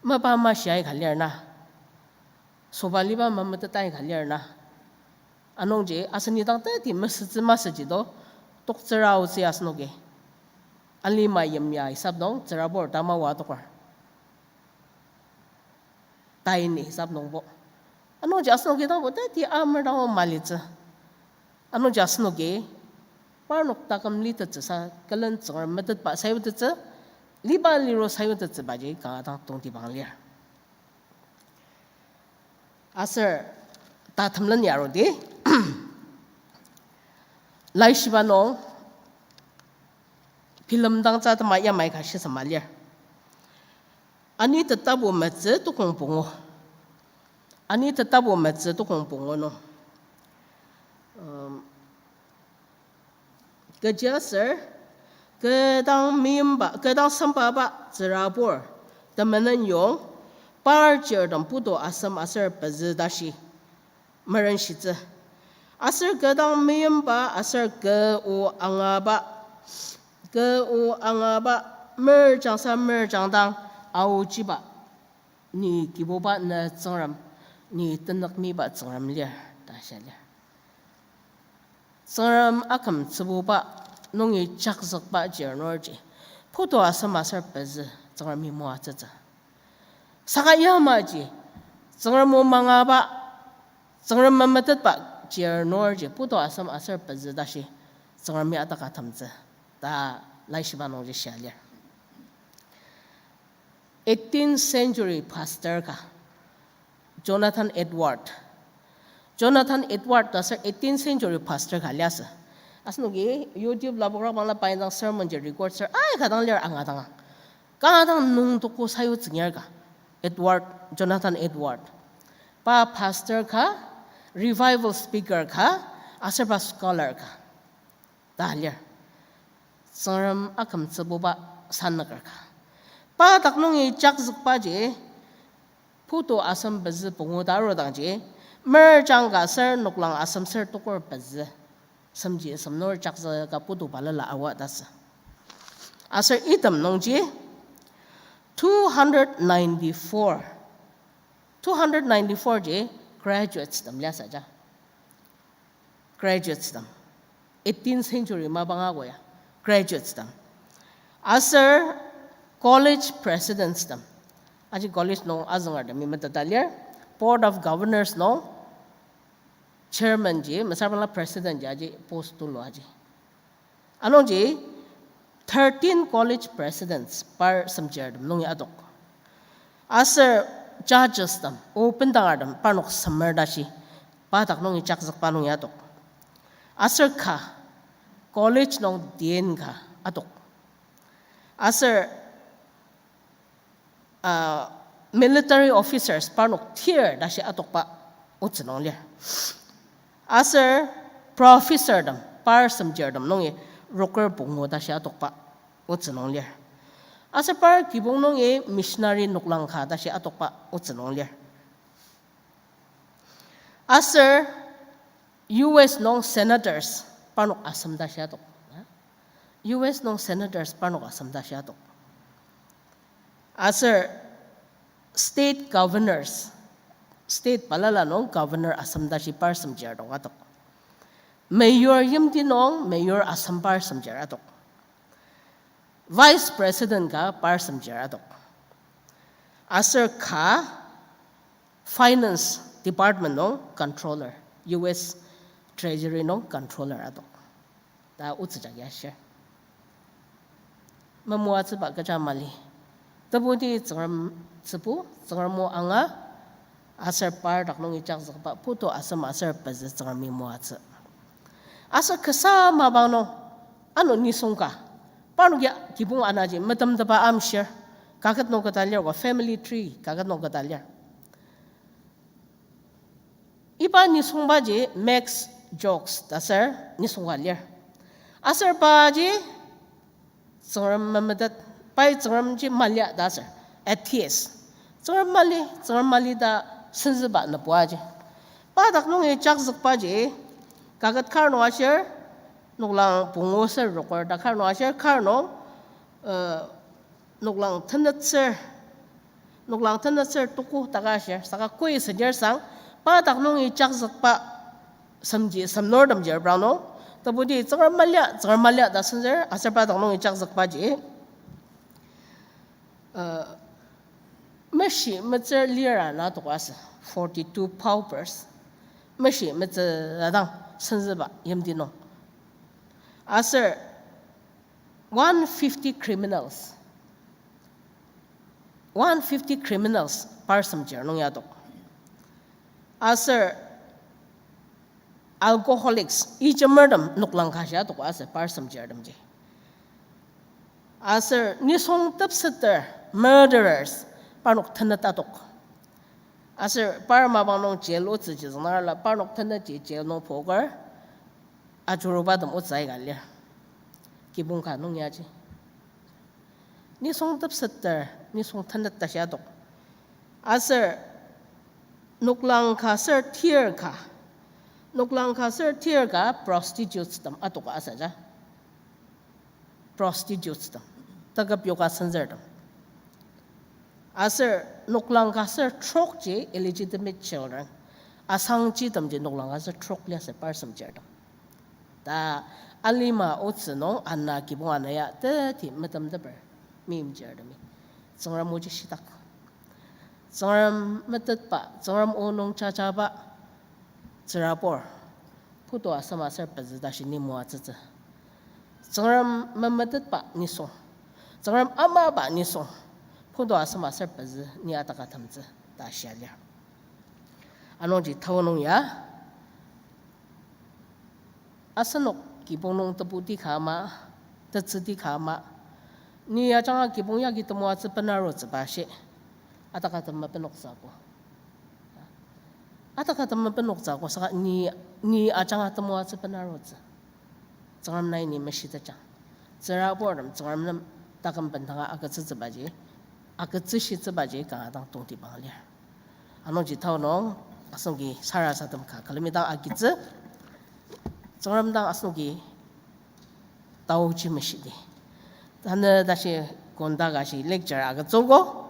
Mapa mashiai ka lir na. Sobaliba mametetai ka lir na. Anungji, asen idang teti mesütsü masüji to, toktsüra aotsü asenoki. Alima yimya isap nung, tsürabur tamaoa tokar. Taini isap nungbo. Anungji asenoki dangbo teti amer dang malitsü. Anungji asenoki parnok taküm litettsüsa külen Tsüngrem metetba sayutettsü, liba liro sayutettsübaji kanga dang tongtibang lir. Aser ta temlen yarudi, Laishiba nung bilemdangtsü atema yamai ka shisema lir. Ani tetabu metsü tukong pungu. Ani tetabu metsü tukong pungu nung, um, kechiaser, kü dang meimba, kü dang sempaba tsürabur temenen yong, par chirtem putu asem aser pezü tashi merenshitsü. Aser kü dang meimba aser kü o angaba, kü o angaba, merjangsa merjang dang aochiba, ni Kibuba ne Tsüngrem, ni tenük miba Tsüngrem lir, ta shia lir. Tsüngrem akümtsübuba nungi jakzükba chir nurji, putu asem aser pezü Tsüngremi moatsütsü. Saka yamaji, Tsüngrem o mangaba, Tsüngrem memetetba chir nurji, putu asem aser pezü tashi Tsüngremi ataka temtsü, ta Laishiba nungji shia lir. Eighteenth century pastor ka, Jonathan Edward. Jonathan Edward ta aser eighteenth century pastor ka liasü. Asenoki YouTube la program la pai dang sermon ji record ser aika dang lir angadanga. Kanga dang nungdoko sayutsü ngar ka. Edward, Jonathan Edward. Pa pastor ka, revival speaker ka, aser pa scholar ka ta lir. Tsüngrem akümtsübuba sanüker ka. Pa dak nungi jakzükbaji, putu asem pezü pungu ta arudangji, merjang ka ser noklang asem ser tukur pezü, semji semnur jakzüka putu balala awa ta sü. Aser item nungji two hundred ninety-four, two hundred ninety-four ji graduates tem liasü ja. Graduates tem. Eighteenth century mapang ako ya. Graduates tem. Aser college presidents tem. Aji college nung azüngertemi meteta lir. Board of Governors nung chairman ji, mesüra bangla president ji aji post tulu aji. Anungji thirteen college presidents par semchirtem nungi adok. Aser judges tem, o bendangertem parnok semer tashi, pa dak nungi jakzükba nungi adok. Aser ka, college nung dean ka adok. Aser uh, military officers parnok tir tashi atokba otsü nung lir. Aser professor tem par semchirtem nungi roker pungu tashi atokba otsü nung lir. Aser par kibong nungi missionary noklang ka tashi atokba otsü nung lir. Aser U S nung senators parnok asem tashi atok. U S nung senators parnok asem tashi atok. Aser state governors, state balala nung governor asem tashi par semchir adok atok. Mayor yimti nung mayor asem par semchir atok. Vice president ka par semchir atok. Aser ka finance department nung controller, U S treasury nung controller atok. Ta otsü jagi ashir. Memoatsüba kecha mali. Tebuti Tsüngrem tsübu, Tsüngrem o anga, aser par dak nungi jakzükba putu asem aser pezü Tsüngremi moatsü. Aser kasa mapang nung, ano nisung ka, parnok ya kibong anaji metemteba amshir, kaket nung keta lir ko, family tree kaket nung keta lir. Iba nisungbaji Max Jacques ta aser nisung ka lir. Aser paji Tsüngrem memetet, pai Tsüngremji malia ta aser atheist. Tsüngrem mali, Tsüngrem mali ta senzüba nübuaji. Pa dak nungi jakzükbaji, kaket kar nung ashir, Noklang pungu ser roker ta kar nung ashir, kar nung, uh, noklang tenetser, noklang tenetser tuku ta ka ashir, saka koi senir sang, pa dak nungi jakzükba semji, semnurtem ji reprang nung, tebuti Tsüngrem malia, Tsüngrem malia ta senzür, aser pa dak nungi jakzükbaji, uh, meshi metsür lir ana toka asü, forty-two paupers. Meshi metsür adang senzüba yimti nung. Aser one fifty criminals. One fifty criminals par semchir nung ya tok. Aser alcoholics, ijemertem noklang ka shia tok asü par semchirtemji. Aser nisung tepseter, murderers, parnok tenet atok. Aser par mapang nung jail otsüji züngarla parnok tenetji jail nung poker, ajurubatem otsü aika lir. Kibong ka nung yaji. Nisung tepseter, nisung tenet ta shia tok. Aser noklang ka ser tir ka. Noklang ka ser tir ka prostitutes tem atok asüja. Prostitutes tem. Taküp yoka senzürtem. Aser noklang ka ser trokji illegitimate children. Asangji temji noklang ka ser trok liasü par semchirtem. Ta alima otsü nung ana kibong ana ya teti metemteper meimchirtemi. Tsüngrem oji shitak. Tsüngrem metetba, Tsüngrem o nung jajaba, tsürabur, putu asem aser pezü tashi ni moatsütsü. Tsüngrem memetetba nisung, Tsüngrem amaba nisung, putu asem aser pezü ni ataka temtsü ta shia lir. Anungji tao nung ya, asenok kibong nung tebuti ka ama, tetsüti ka ama, ni ajanga kibong yagi temoatsü benarutsüba shi, ataka tem mepenoktsü ako. Ataka tem mepenoktsü ako saka ni, ni ajanga temoatsü benarutsü. Tsüngrem nai ni meshitejang. Tsüraburtem Tsüngrem nem taküm bendanga agütsütsübaji, agütsüshitsübaji kanga dang tongtibang lir. Anungji tao nung, asenoki sarasadem ka külemidang agitsü, Tsüngrem dang asenoki taoji meshidi. Tanü tashi kunda ka shi lecture agütsüogo,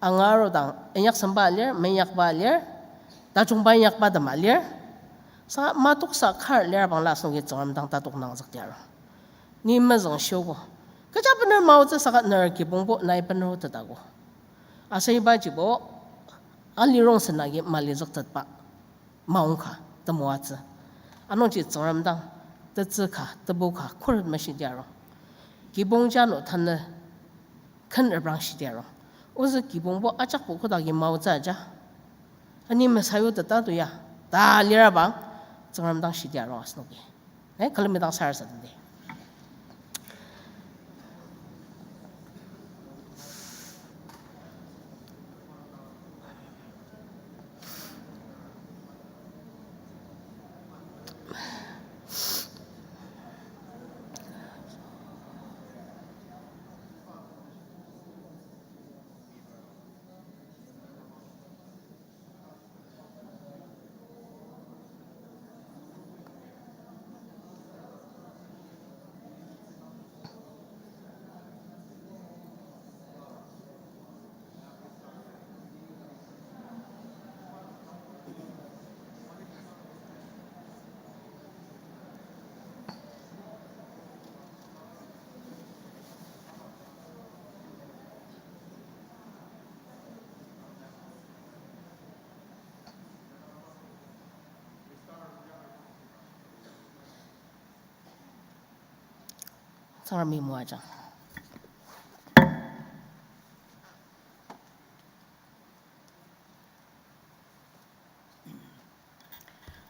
angarudang inyaksemba lir, meinyakba lir, tajungba inyakba tema lir, saka matoksa kar lir bangla asenoki Tsüngrem dang tatok nangzükti aru. Ni mezüng shiogo. Kecha bener maotsü saka ner kibongbo nai bener tetago. Aser ibajibo alirong senagi malizüktetba maongka temoatsü. Anungji Tsüngrem dang tetsü ka, tebu ka, khuret meshidi arung. Kibong jano tanü ken reprang shidi arung. Ozü kibongbo ajakbo kodaki maotsü aja. Ani mesayoteta to ya. Ta lirabang, Tsüngrem dang shidi arung asenoki. Eh, külemidang sarasademdi. Tsüngremi moajang.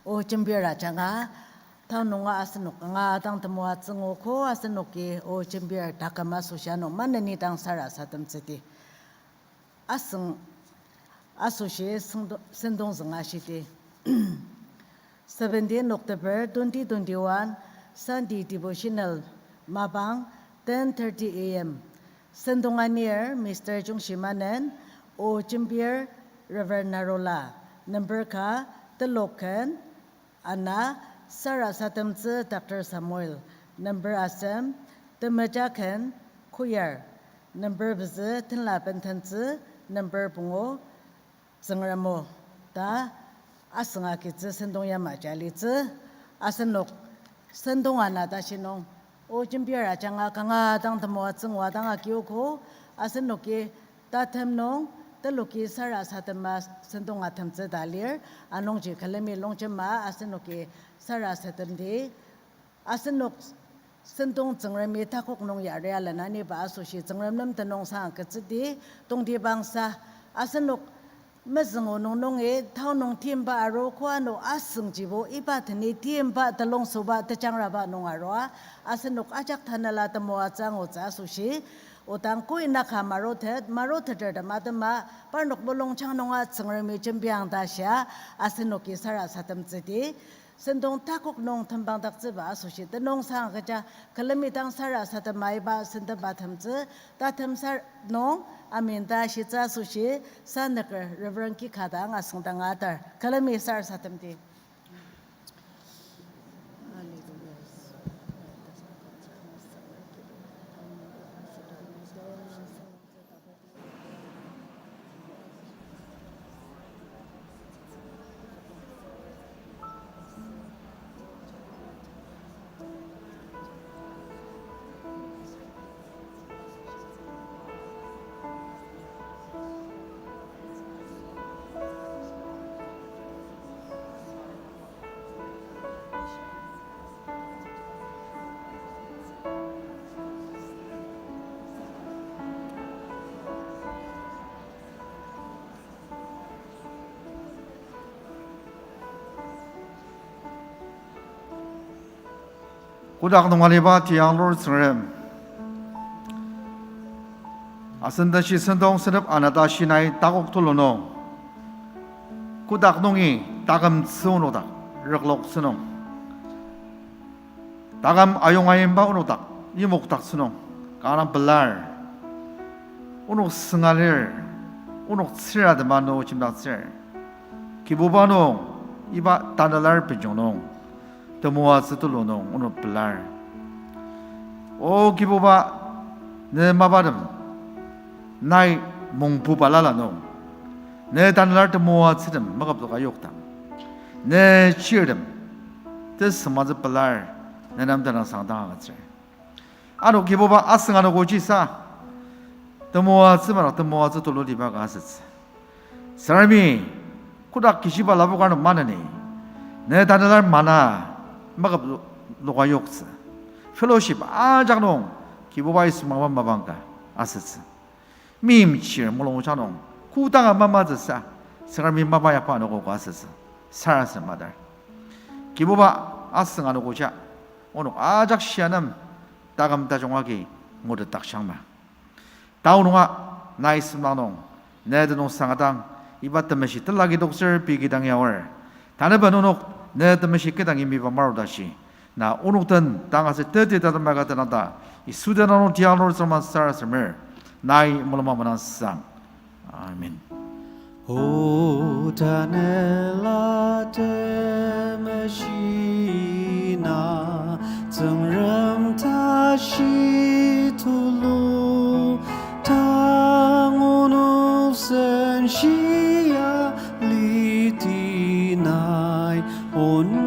O jembir ajanga, tanunga asenok kanga dang temoatsü nguogo asenoki o jembir taküm asoshi ano maneni dang sarasademtsüdi. Asüng asoshi sengdo-, sentong zünga shidi. Seventeen October twenty twenty-one, Sunday devotional mapang ten thirty A M. Sentong anir Mister Jungshimanen, o jembir Reverend Narola, number ka telok ken ana Sarasademtsü Doctor Samuel, number asem, Temejaken Koyar, number pezü, tenla bendentsü, number pungu, Tsüngrem o, ta asüng agitsü sentong yamaji alitsü, asenok sentong ana tashi nung, o jembiar ajanga kanga dang temoatsü ngua dang agiogo, asenoki tatem nung teloki sarasadema sentong atemtsü ta lir, anungji külemi longjema asenoki sarasademdi, asenok sentong Tsüngremi takok nung yari alenaniba asoshi Tsüngrem nem tenüngsang agütsüdi, tongtibangsa asenok mezüng o nung nungi tao nung timba aru koa ano asüngjibo iba teni timba telongsoba tejangraba nung arua, asenok ajak tanela temoatsü angutsü asoshi, odang koi naka marutet, maruteter tema tema, parnok mulungjang nunga Tsüngremi jembiang ta shia, asenoki sarasademtsüdi, sentong takok nung tembangdaktsüba asoshi tenüngsang agüja, külemi dang sarasadema iba sentong atemtsü, tatem sar nung, amen ta shitsü asoshi, sanüker Reverend Kika dang asüngdanga atar, külemi sarasademdi. Kotak nung aliba tiang lur Tsüngrem, asen tashi sentong senep ana tashi nai takok tulu nung, kotak nungi taküm tsü onok dak rükloktsü nung, taküm ayong ayimba onok dak yimokdaktsü nung, kanga pelar, onok sünga lir, onok tsüra tema nü jemdaktsür. Kibuba nung, iba tanelar benjong nung, temoatsü tulu nung onok pelar. O Kibuba, ne mapatem nai mongpu balala nung, ne tanelar temoatsütem maküpdoka yokdang, ne chirtem tesüngmangtsü pelar, ne nem tenüngsang dang agütsür. Ano Kibuba asüng anogo jisa, temoatsü madak temoatsü tulu liba ka asütsü. Tsüngremi, kotak kishiba lapoka nung maneni, ne tanelar mana maküp lo-, loka yoktsü. Fellowship ajak nung Kibuba Yisu mangba mapang ka asütsü. Meimchir mulung ojang nung kodanga mamatsüsa, Tsüngremi mapa yakba anogo ka asütsü. Sarasadem atar. Kibuba asüng anogoja, onok ajak shia nem taküm tajung agi ngutet dakshangma. Tao nunga nai semang nung, ne tenüngsang dang, iba temeshi telagi toktsür pei kidang yaor. Tanüba nenok, ne temeshi kidang imiba marudashi, na onok den tang aser teti tatem ka tenang ta, Yisu tenüng nung tiang lur Tsüngrem sarasademer, nai mulung manang sang. Amen. O tanela temeshi na, Tsüngrem tashi tulu, tang onok senshia liti nai, on